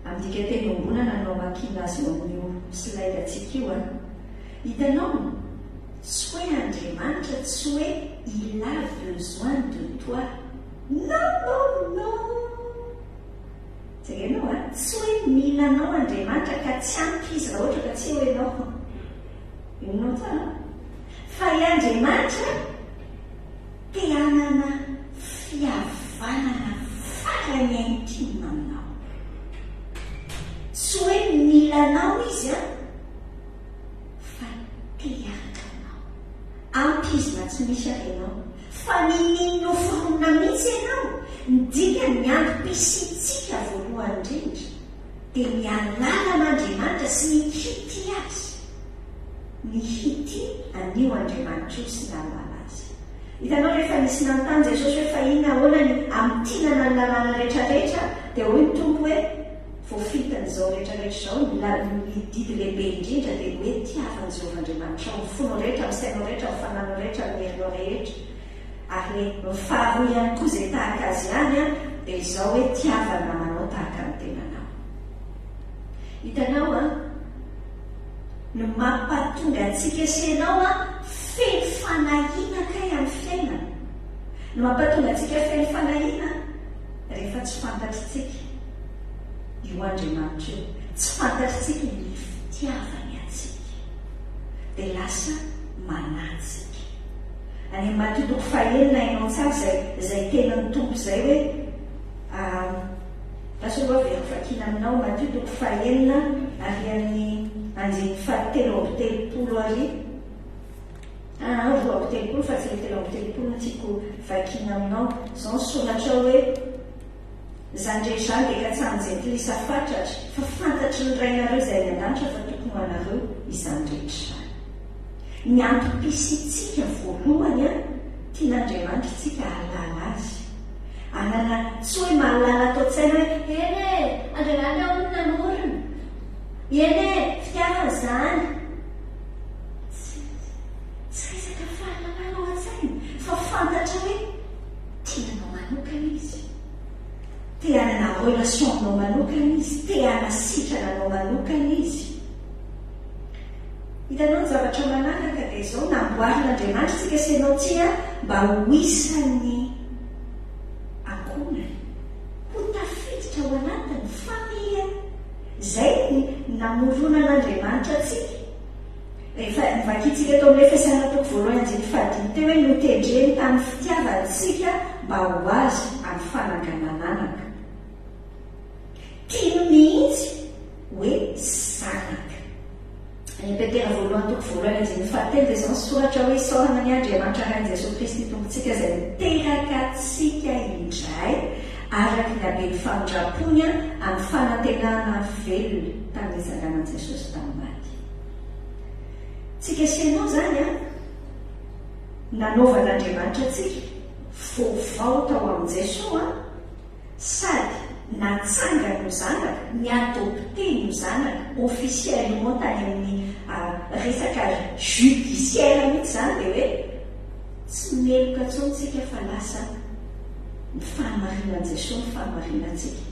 Amin'ny dikanteny iombonana no amakiana azy eo amin'io slide-ntsika io an. Hitanao? Tsy hoe Andriamanitra tsy hoe il a besoin de toi. Non, non, non! Jerenao an, tsy hoe mila anao Andriamanitra ka tsy ampy Izy raha ohatra ka tsy eo ianao. Henonao tsara an? Fa i Andriamanitra te hanana fihavanana farany intime aminao. Tsy hoe mila anao Izy an, fa te hiaraka aminao. Ampy Izy na tsy misy ary ianao. Fa niniany noforonina mihitsy ianao, ny dikany ny antom-pisiantsika voalohany indrindra dia ny hahalala an'Andriamanitra sy ny hitia Azy. Ny hitia an'io Andriamanitra io sy ny hahalala Azy. Hitanao rehefa nisy nanontany Jesosy hoe fa inona ahoana ny amintinana ny lalàna rehetra rehetra dia hoy ny Tompo hoe voafintin'izao rehetra rehetra izao ny ny didy lehibe indrindra dia ny hoe tiava an'i Jehovah Andriamanitrao amin'ny fonao rehetra amin'ny sainao rehetra amin'ny fanahinao rehetra amin'ny herinao rehetra ary ny faharoa ihany koa izay tahaka azy ihany dia izao hoe tiava ny namanao tahaka ny tenanao. Hitanao an? No mampatonga antsika sy ianao feno fanahiana kay amin'ny fiainana. No mampatonga antsika feno fanahiana rehefa tsy fantatritsika io Andriamanitra io, tsy fantatritsika ny fitiavany antsika. Dia lasa manahy tsika. Any amin'ny Matio toko fahenina hainao tsara izay izay tenin'ny Tompo izay hoe Lasa aloha averiko vakiana aminao Matio toko fahenina ary an'ny andininy fahatelo amby 30 ary aa 32 fa tsy ilay 33 no tiako vakiana aminao. Izao ny soratra ao hoe, Izany rehetra izany dia katsahin'ny jentilisa fatratra, fa fantatry ny Rainareo izay any an-danitra fa tokony ho anareo izany rehetra izany. Ny antom-pisiantsika voalohany an, tian'Andriamanitra isika hahalala Azy. Hanana, tsy hoe mahalala ato an-tsaina hoe, eny e, Andriamanitra hono namorona. Eny e, fitiavana izany. Tsy, tsy resaka fahalalana ao an-tsaina, fa fantatra hoe tia anao manokana Izy. Te hanana relation aminao manokana Izy, te hanasitrana anao manokana Izy. Hitanao ny zavatra manaraka dia izao, namboarin'Andriamanitra isika sy ianao tsia mba ho isan'ny ankohonany, ho tafiditra ao anatin'ny famille. Izay ny namoronan'Andriamanitra antsika. Rehefa novakintsika tao amin'ny Efesiana toko voalohany andininy fahadimy teo hoe notendreny tamin'ny fitiavany isika mba ho azy amin'ny fananganan'anaka. Tiany mihitsy hoe zanaka. Any Petera voalohany toko voalohany andininy fahatelo dia izao ny soratra hoe, Isaorana anie Andriamanitra Rain'i Jesoa Kristy Tompontsika izay niteraka antsika indray araka ny haben'ny famindram-pony amin'ny fanantenana velona tamin'ny nitsanganan'i Jesosy tamin'ny maty. Tsika sy ianao izany an, nanaovan'Andriamanitra antsika vaovao tao amin'i Jesoa an, Sady natsangany ho zanaka, ni-adopter-ny ho zanaka officiellement tany amin'ny resaka judiciaire mihitsy izany dia hoe tsy meloka intsony tsika fa lasa ny fahamarinan'i Jesoa ny fahamarinantsika.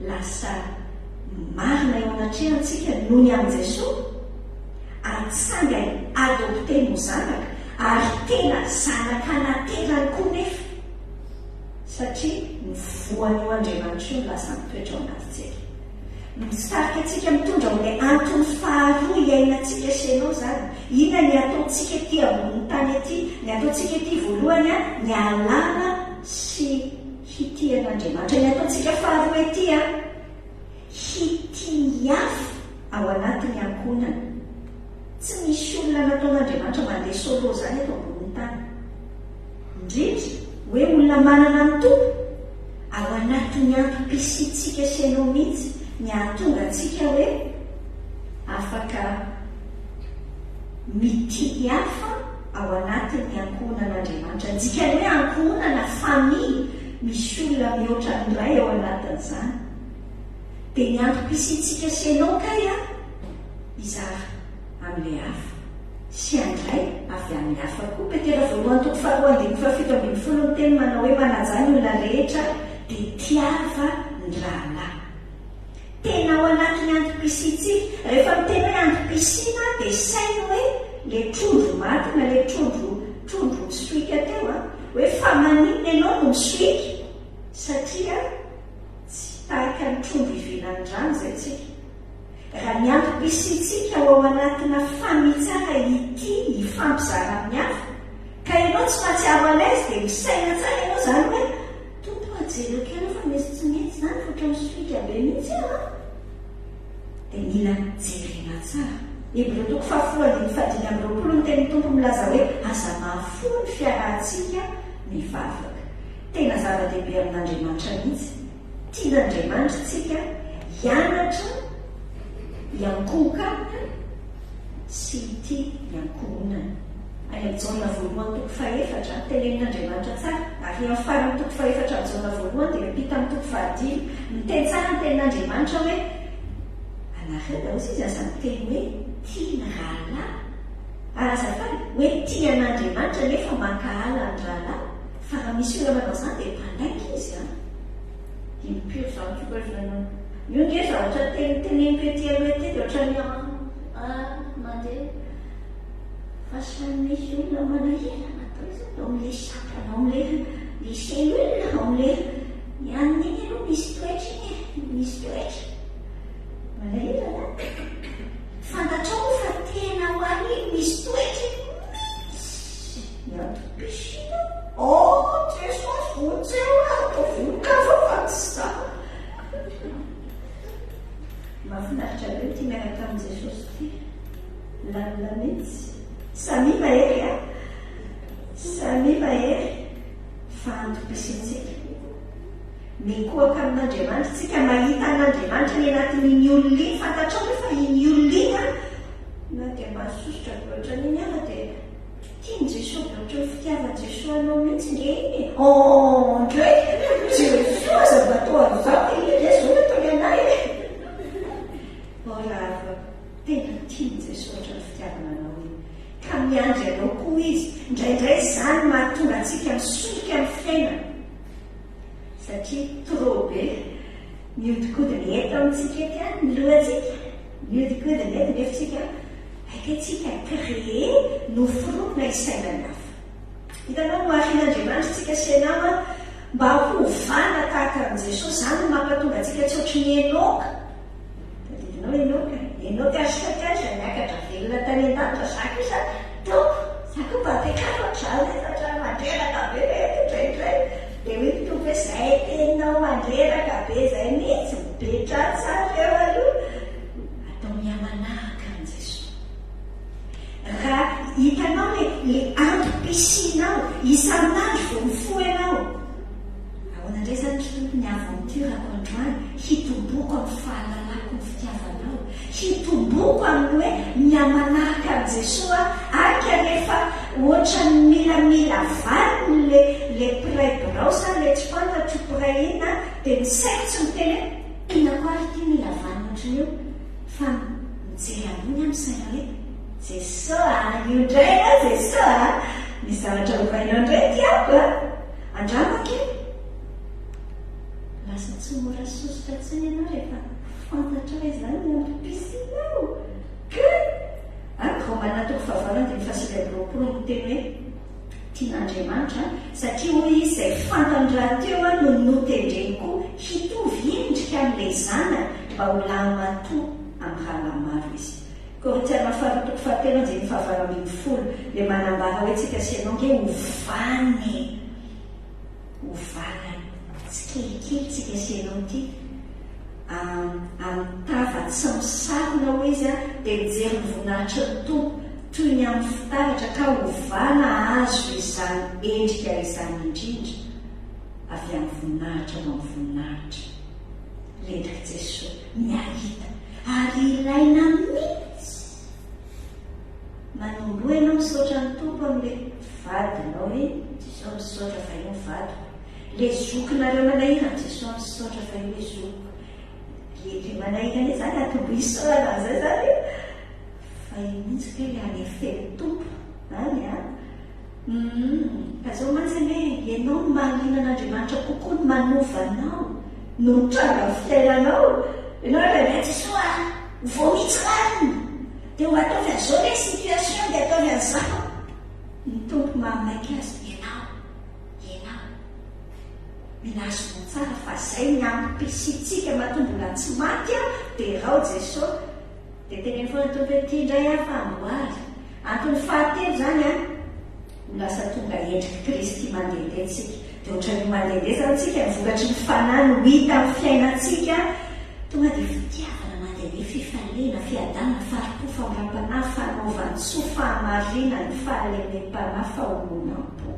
Lasa marina eo anatrehany tsika noho ny amin'i Jesoa, atsangany adopter-ny ho zanaka ary tena zanaka naterany koa nefa. Satria ny voan'io Andriamanitra io no lasa mitoetra ao anatintsika. Misarika antsika mitondra ao amin'ilay antony faharoa iainantsika sy ianao izany. Inona ny ataontsika ety ambonin'ny tany ety? Ny ataontsika ety voalohany, ny hahalala sy hitia an'Andriamanitra. Ny ataontsika faharoa ety, hitia ny hafa ao anatin'ny ankohonana. Tsy misy olona nataon'Andriamanitra mandeha solo izany eto ambonin'ny tany. Indrindra hoe olona manana ny Tompo, ao anatin'ny antom-pisiantsika sy ianao mihitsy ny hahatonga antsika hoe afaka mitia ny hafa. Ao anatin'ny ankohonan'Andriamanitra. Ny dikan'ny hoe ankohonana, famille, misy olona mihoatra ny iray ao anatin'izany. Dia ny antom-pisiantsika sy ianao kay an, hizara amin'ilay hafa. Sy handray avy amin'ny hafa koa. Petera voalohany toko faharoa andininy fahafito ambin'ny folo miteny manao hoe manajà ny olona rehetra dia tiava ny rahalahy. Tena ao anatin'ny antom-pisiantsika. Rehefa miteny hoe antom-pisiana dia saino hoe le trondro maty na le trondro trondro misohika teo an, hoe fa maninona ianao no misohika? Satria tsy tahaka ny trondro ivelan'ny rano izay tsika. Raha ny antom-pisiantsika ho ao anatina famille tsara ity hifampizara amin'ny hafa, ka ianao tsy mahatsiaro à l'aise dia misaina tsara ianao izany hoe Tompo a, jereo kely aho fa misy tsy mety izany fa ohatran'ny sohika be mihitsy aho an! Dia mila jerena tsara. Hebreo toko fahafolo andininy fahadimy amby roapolo ny tenin'ny Tompo milaza hoe aza mahafoy ny fiarahantsika mivavaka. Tena zava-dehibe amin'Andriamanitra mihitsy. Tian'Andriamanitra isika hianatra hiankohoka aminy sy hitia ny ankohonany. Any amin'ny Jaona voalohany toko fahefatra, tenenin'Andriamanitra tsara, ary amin'ny faran'ny toko fahefatra amin'ny Jaona voalohany dia miampita amin'ny toko fahadimy, miteny tsara ny tenin'Andriamanitra hoe, Anareo dia hozy izy aza miteny hoe tia ny rahalahy, ary azafady, hoe tia an'Andriamanitra nefa mankahala ny rahalahy, fa raha misy olona manao izany dia mpandainga izy an! Impiry izany tsika izay no. Io nge zavatra teniteneniko ety aloha ety dia ohatran'ny ah mandeha. Fa samy misy olona manahirana atao izany ao amin'ilay sampana, ao amin'ilay le cellule, ao amin'ilay ny anona iny aloha misy toetra iny e, misy toetra. Manahirana an! Fantatrao moa fa tena ho any iny misy toetra iny mihitsy ny antom-pisiana. Oh Jesosy vonjeo aho, ataovy olon-kafa fa tsy izaho. Mahafinaritra be ity miaraka amin'i Jesosy ity. Lalina mihitsy. Samia mahery a! Samia mahery fa antom-pisiantsika. Mikohaka amin'Andriamanitra isika, mahita an'Andriamanitra any anatin'iny olona iny. Fantatrao ve fa iny olona iny an, na dia mahasosotra be ohatran'iny ara dia tian'i Jesoa be ohatran'ny fitiavan'i Jesoa anao mihitsy nge iny e! Oh ndray! Jesoa aza mba toa an'izany e! Iny nge izao no ataony anay e! Oh rahavako. Tena tian'i Jesoa hatrany fitiavana anao iny. Ka miandry anao koa Izy. Indraindray izany mahatonga antsika misondroka amin'ny fiainana. Satria trop be. Mihodinkodina eto amintsika eto ihany ny lohantsika. Mihodinkodina eto nefa isika haika tsika créer noforonina hisainan'ny hafa. Hitanao, noharian'Andriamanitra isika sy ianao an, mba hovana tahaka an'i Jesosy. Izany no mampatonga antsika tsy ohatry ny Enoka. Tadidinao Enoka? Enoka ary sakaiza niakatra velona tany an-danitra, za kosa Tompo, za koa mba ampiakaro ohatr'izany e, fa ohatran'ny mandreraka be ve eto indraindray. Dia hoy ny Tompo hoe, izay teninao mandreraka be izay mihitsy, mipetraha tsara eo aloha. Atao miha-manahaka an'i Jesoa. Raha hitanao le le antom-pisianao, isan'andro vao mifoha ianao, ahoana indray izany ry Tompo ny aventure-ko androany, hitomboako amin'ny fahalalako ny fitiavanao, hitomboako amin'ny hoe miha-manahaka an'i Jesoa aho, ary ka rehefa ohatran'ny milamila valiny le le mpiray birao sa le tsy fantatro mpiray inona dia ny saiko tsy miteny hoe inona koa ary ity mila vaniny ohatran'io fa mijery ambony aho misaina hoe Jesoa a! Io indray ianao Jesoa a! Misy zavatra ovainao indray tiako a! Andramo akia! Lasa tsy mora sosotra intsony ianao rehefa fantatrao izany ny antom-pisianao. Kay! Any Romana toko fahavalo andininy faha-29 miteny hoe tian'Andriamanitra satria hoy izy izay fantany rahateo no notendreny koa hitovy endrika amin'ilay Zanany mba ho lahimatoa amin'ny rahalahy maro izy. Korintiana faharoa toko fahatelo andininy fahavalo ambin'ny folo dia manambara hoe tsika sy ianao nge hovana e! Hovana tsikelikely tsika sy ianao ity amin'ny tava tsy misarona hoy izy dia mijery ny voninahitry ny Tompo toy ny amin'ny fitaratra ka hovana hahazo izany endrika izany indrindra avy amin'ny voninahitra ho amin'ny voninahitra. Lendrik'i Jesoa ny hahita ary ilaina mihitsy. Manomboha ianao mi-. misaotra ny Tompo amin'ilay vadinao iny, Jesoa misaotra fa io ny vadiko. Ilay zokinareo manahirana, Jesoa misaotra fa io ilay zokiko. Ilay ilay manahirana iny izany atombohy isaorana amin'izay izany e. Fa io mihitsy kay ilay anefen'ny Tompo any an. Humm, ka zao mantsy anie, ianao no mahaliana an'Andriamanitra kokoa ny manova anao no mitranga amin'ny fiainanao. Ianao indraindray Jesoa a, vao mitsy rariny dia ho ataovy an'izao ilay situation dia ataovy an'izao. Ny Tompo mahamaika azy, ianao, ianao. Mila azonao tsara fa zay ny antom-pisiantsika matoa mbola tsy maty a, derao Jesoa. Dia teneno foana ny Tompo hoe ity indray aho fa amboary. Antony fahatelo izany an, ho lasa tonga endrik'i Kristy mandehandeha tsika. Dia ohatran'io mandehandeha izany tsika, ny vokatry ny Fanahy no hita amin'ny fiainantsika. Tonga dia fitiavana mandehandeha, fifaliana, fiadanana, fari-po, famindram-panahy, fanaovan-tsoa, fahamarinana, fahalemem-panahy, fahononam-po.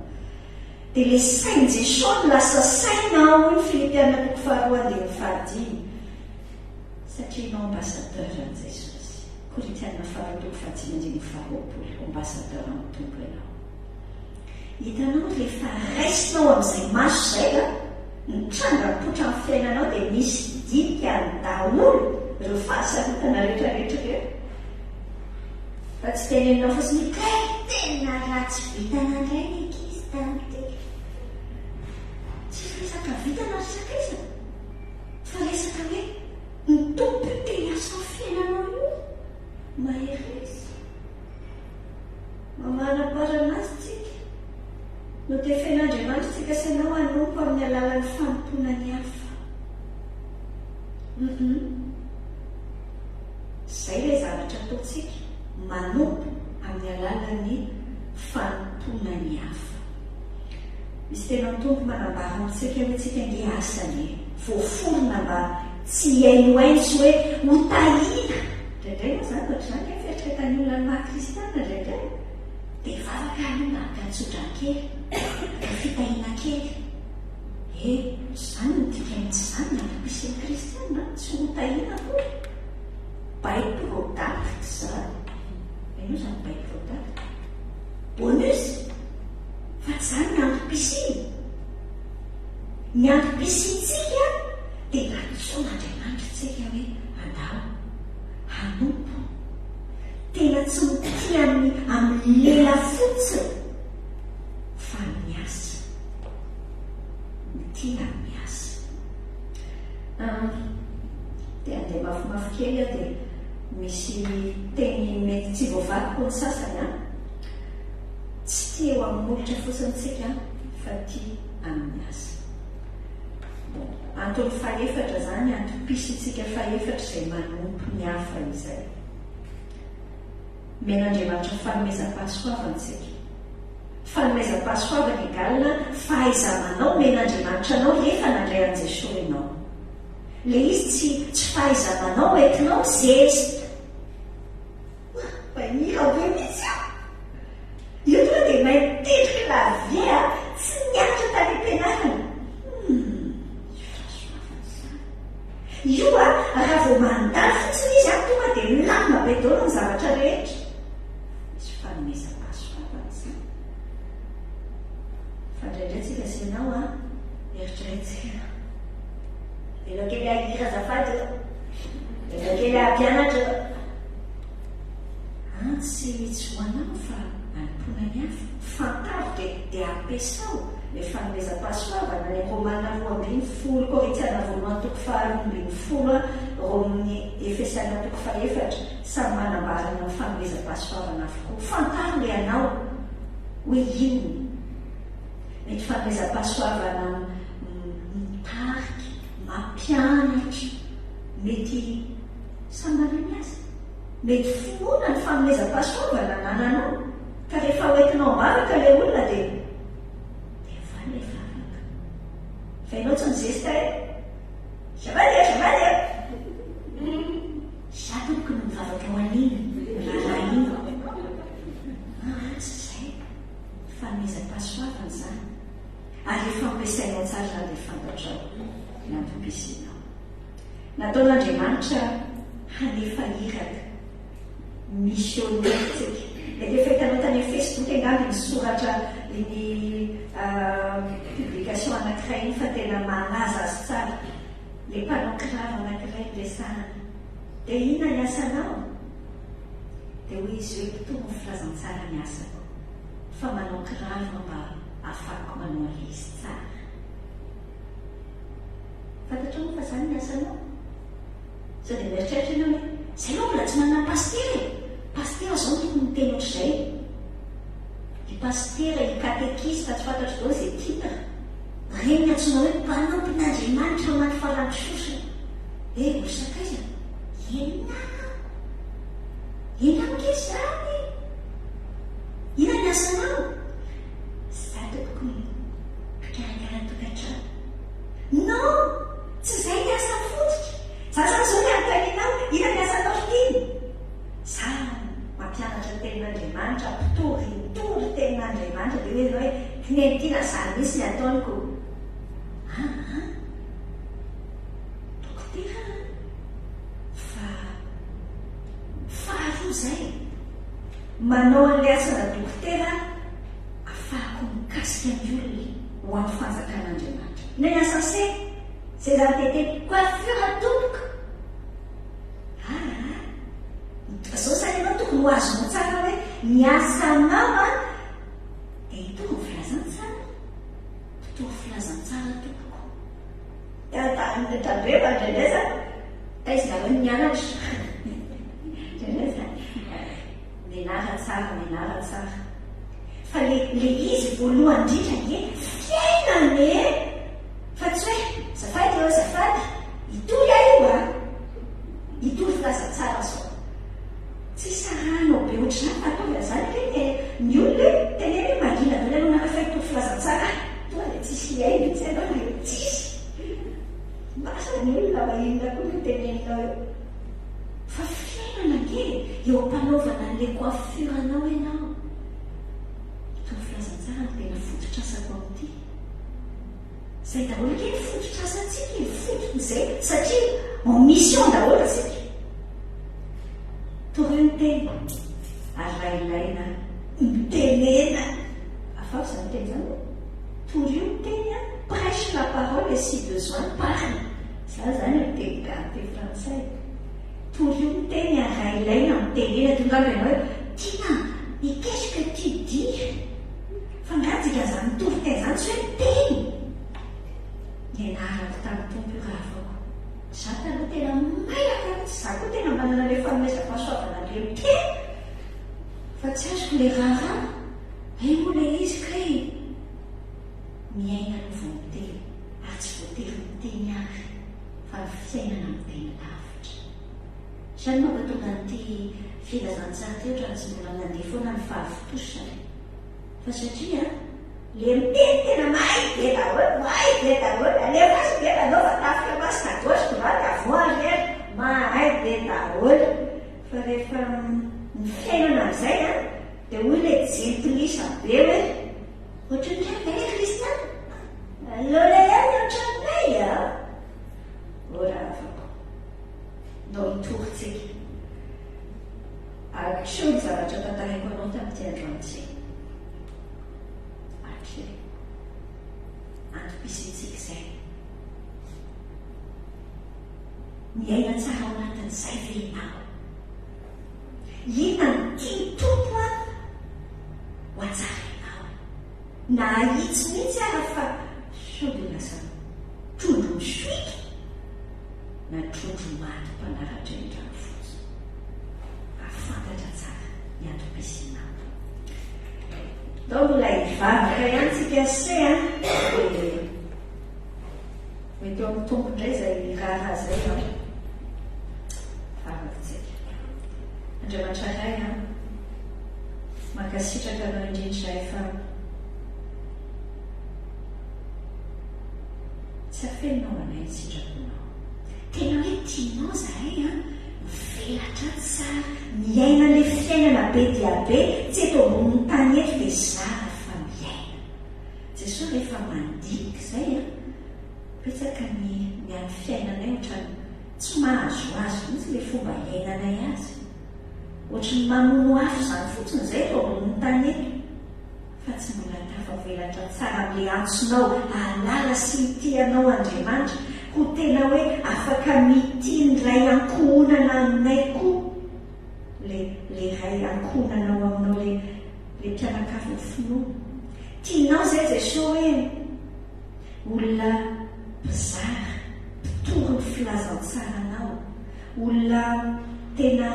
Dia ilay sain'i Jesoa no lasa saina ao, hoy ny Filipiana toko faharoa andininy fahadimy. Satria ianao ambassadeur an'i Jesosy. Korintiana faharoa toko fahadimy andininy faharoapolo, ambassadeur an'ny Tompo ianao. Hitanao rehefa raisinao amin'izay maso izay an, ny tranga mipoitra amin'ny fiainanao dia misy dikany daholo ireo fahasarotana rehetra rehetra ireo. Fa tsy teneninao fotsiny hoe kay tena ratsy vintana indray ny ankizy tamin'ity. Tsisy resaka vintana ry sakaiza. Fa resaka hoe ny Tompo io te hiasa amin'ny fiainanao io. Mahereza. Mamaraparana azy tsika. Notefen'Andriamanitra tsika sy anao hanompo amin'ny alalan'ny fanompoana ny hafa. Hum. Izay ilay zavatra ataontsika, manompo amin'ny alalan'ny fanompoana ny hafa. Misy tena Tompo manambara amintsika hoe tsika ange asany e! Voaforona mba tsy hihainohaino sy hoe ho tahiana! Indraindray moa izany ohatr'izany ange ny fieritreretan'ny olona ny maha kristiana indraindray. Dia hivavaka aloha mba haka tsodrano kely, haka fitahiana kely. E! Tsy izany no dikany, tsy izany ny antom-pisian'ny kristiana an! Tsy ho tahiana akory. By product izany. Hainao izany by product? Bonus! Fa tsy izany ny antom-pisiana. Ny antom-pisiantsika dia nantsoin'Andriamanitra isika hoe andao hanompo. Tena tsy mitia amin'ny amin'ny lela fotsiny fa amin'ny asa. Mitia amin'ny asa. Dia handeha mafimafy kely aho dia misy teny mety tsy voavakiko ny sasany an. Tsy tia eo amin'ny molotra fotsiny tsika fa tia amin'ny asa. Bon, antony fahefatra izany, antom-pisiantsika fahefatra izay manompo ny hafa izay. Omen'Andriamanitra fanomezam-pahasoavana isika. Fanomezam-pahasoavana égale fahaiza-manao omen'Andriamanitra anao rehefa nandray an'i Jesoa ianao. Ilay izy tsy tsy fahaiza-manao entinao mizesta. Mpanira be mihitsy aho. Io tonga dia mahay mitendry clavier a, tsy nianatra tany am-pianarana. Humm, fahasoavana izany. Io a, raha vao mandalo fotsiny izy a, tonga dia milamina be daholo ny zavatra rehetra. Misy fanomezam-pahasoavana izany. Fa indraindray tsika sy ianao a, eritreretintsika, avelao kely aho hihira azafady ô, avelao kely aho hampianatra ô. An tsy tsy ho anao fa anompoana ny hafa. Fantaro dia dia ampiasao ilay fanomezam-pahasoavana any Romana 12, Korintiana voalohany toko faharoambinifolo an Romin'ny Efesiana toko fahefatra, samy manambara ny amin'ny fanomezam-pahasoavana avokoa. Fantaro ilay anao hoe inona. Mety fanomezam-pahasoavana mitarika, mampianatra, mety samy manana ny azy. Mety finoana ny fanomezam-pahasoavana anananao, ka rehefa hoentinao am-bavaka ilay olona dia dia mivaly ilay vavaka. Fa ianao tsy mizesta hoe Azafady e, azafady e! Izaho tompoko no mivavaka ho an'iny raharaha iny. Aa, tsy izay. Fanomezam-pahasoavana izany. Ary rehefa ampiasainao tsara izany dia fantatrao ny antom-pisianao. Nataon'Andriamanitra hanefa iraka, missionnaire, tsika. Mety efa hitanao tany amin'ny Facebook angamba iny soratra iny publication anankiray iny fa tena mahalaza azy tsara. Ilay mpanao kiraro anankiray no resahana. Dia inona ny asanao? Dia hoy izy hoe mpitory ny filazantsara ny asako. Fa manao kiraro aho mba ahafahako manao an'ilay izy tsara. Fantatrao moa fa izany ny asanao? Sao dia mieritreritra ianao hoe, izay aloha mbola tsy manana pasitera e! Pasitera izao no tokony miteny ohatr'izay. I pasitera, i katekista, tsy fantatro daholo izay titre. Ireny no antsoina hoe mpanompon'Andriamanitra maty farany sosona. Eh, ry sakaiza, ianao! Ianao ange izany e! Inona ny asanao? Za tompoko mpikarakara tokantrano. Non! Tsy izay ny asa fototra. Za zany zao ny anontanianao, inona ny asanao ry Tiana? Za mampianatra ny tenin'Andriamanitra, mpitory, mitory tenin'Andriamanitra, dia hoy ianao hoe, Tineny Tiana, zany mihitsy ny ataony ko. Aa! Dokotera an! Fa faharoa izay, manao an'ilay asana dokotera afahako mikasika ny olona ho amin'ny fanjakan'Andriamanitra. Inona ny asan'se? Zay zany tete coiffure tompoko! Aa! Zao zany ianao tokony ho azonao tsara hoe ny asanao an dia hitory ny filazantsara. Mpitory filazantsara tompoko. Tandremo fa indraindray zany taiza nareo no nianatra? Indraindray zany mianara tsara, mianara tsara. Fa le le izy voalohany indrindra ange fiainana e! Fa tsy hoe azafady ô azafady, hitory aho io a! Hitory filazantsara zao. Tsy sarahanao be ohatr'izany fa ataovy an'izany ange ny ny olona e! Teneno hoe mangina daholo ianao nareo fa hitory filazantsara ah! Tonga dia tsisy hihaino mihitsy ianao dia tsisy. Lasa ny olona fa inona koa no teneninao eo. Fa fiainana ange e! Eo am-panaovana an'ilay coiffure anao ianao. Hitory filazantsara no tena fototr'asako amin'ity. Izay daholo ange ny fototr'asantsika e, fotony izay, satria en mission daholo isika. Torio ny teny, ary raha ilaina, mitenena. Afaho izany teny izany e. Torio ny teny an, prêche la parole et si besoin parle. Za zany amin'ny teny gasy, teny frantsay. Torio ny teny ary raha ilaina mitenena. Tonga angamba ianao hoe, Tiana, et qu'est-ce que tu dis? Fa angaha dikan'izany mitory teny izany tsy hoe miteny? Nianarako tamin'ny Tompo io rahavako. Za taloha tena mailaka mihitsy, za koa tena manana ilay fanomezam-pahasoavana an'ilay miteny. Fa tsy azoko ilay raharaha. Hay moa ilay izy kay miaina aloha vao miteny ary tsy voatery miteny ary fa ny fiainana miteny lavitra. Izany no mampatonga an'ity filazantsara ity ohatran'ny tsy mbola nandeha foana ny fahavotosany. Fa satria le miteny tena mahay be daholo, mahay be daholo, alefaso be manaova tafika masina gauche droite avant arrière, mahay be daholo. Fa rehefa ny fiainana amin'izay an, dia hoy ilay jentilisa be hoe, ohatran'ny ihany ve ilay kristiana? Lola ihany ohatranay a! Oh rahavako, ndao hitory tsika. Hatreo ny zavatra tantaraiko anao tamin'ity androany ity. Hatreo. Antom-pisiantsika izay. Miaina tsara ao anatin'izay ve ianao? Inona no tian'ny Tompo ho hatsarainao? Na ahitsy mihitsy ara fa sao dia lasa trondro misoika na trondro maty mpanara-drenirano fotsiny. Hahafantatra tsara ny antom-pisianao. Ndao mbola hivavaka ihany tsika se a! Dia Mety eo amin'ny Tompo indray izay raharaha izay an. Vavaka tsika. Andriamanitra Ray an, mankasitraka Anao indrindra izahay fa tsy afeninao anay ny sitraponao. Tena hoe tianao izahay an, mivelatra tsara, miaina ilay fiainana be dia be, tsy eto ambonin'ny tany eto dia zara fa miaina. Jesoa rehefa mandinika izay an, betsaka ny ny amin'ny fiainanay ohatran'ny tsy mahazoazo mihitsy ilay fomba iainanay azy. Ohatry ny mamono afo izany fotsiny izay eto ambonin'ny tany eto. Fa tsy mbola tafavelatra tsara amin'ilay antsonao hahalala sy hitia anao Andriamanitra, ho tena hoe afaka mitia ny ray ankohonana aminay koa le le ray ankohonana ao aminao le le mpianakavin'ny finoana. Tianao izay Jesoa hoe olona mpizara, mpitory ny filazantsaranao, olona tena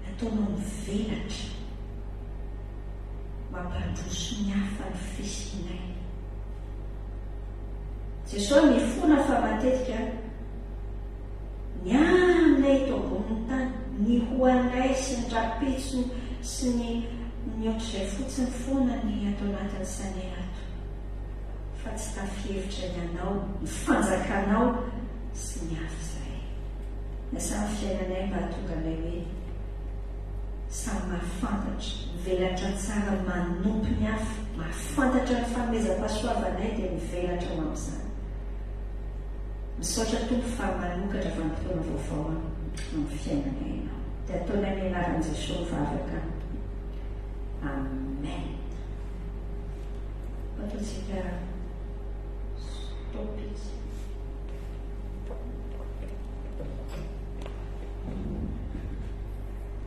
ataonao mivelatra. Mampandroso ny hafa ny fisianay. Jesoa mifona fa matetika ny aminay eto ambonin'ny tany, ny ho anay sy ny rahampitso sy ny ny ohatr'izay fotsiny foana ny ato anatin'ny sainay ato fa tsy tafihevitra ny anao, ny fanjakanao sy ny hafa izahay. Miasà ny fiainanay mba hahatonga anay hoe samy mahafantatra, mivelatra tsara manompo ny hafa, mahafantatra ny fanomezam-pahasoavanay dia mivelatra ho amin'izany. Misaotra Tompo fa manokatra vanim-potoana vaovao amin'ny fiainanay Ianao. Dia ataonay amin'ny anaran'i Jesoa ny vavaka. Amen. Ataontsika.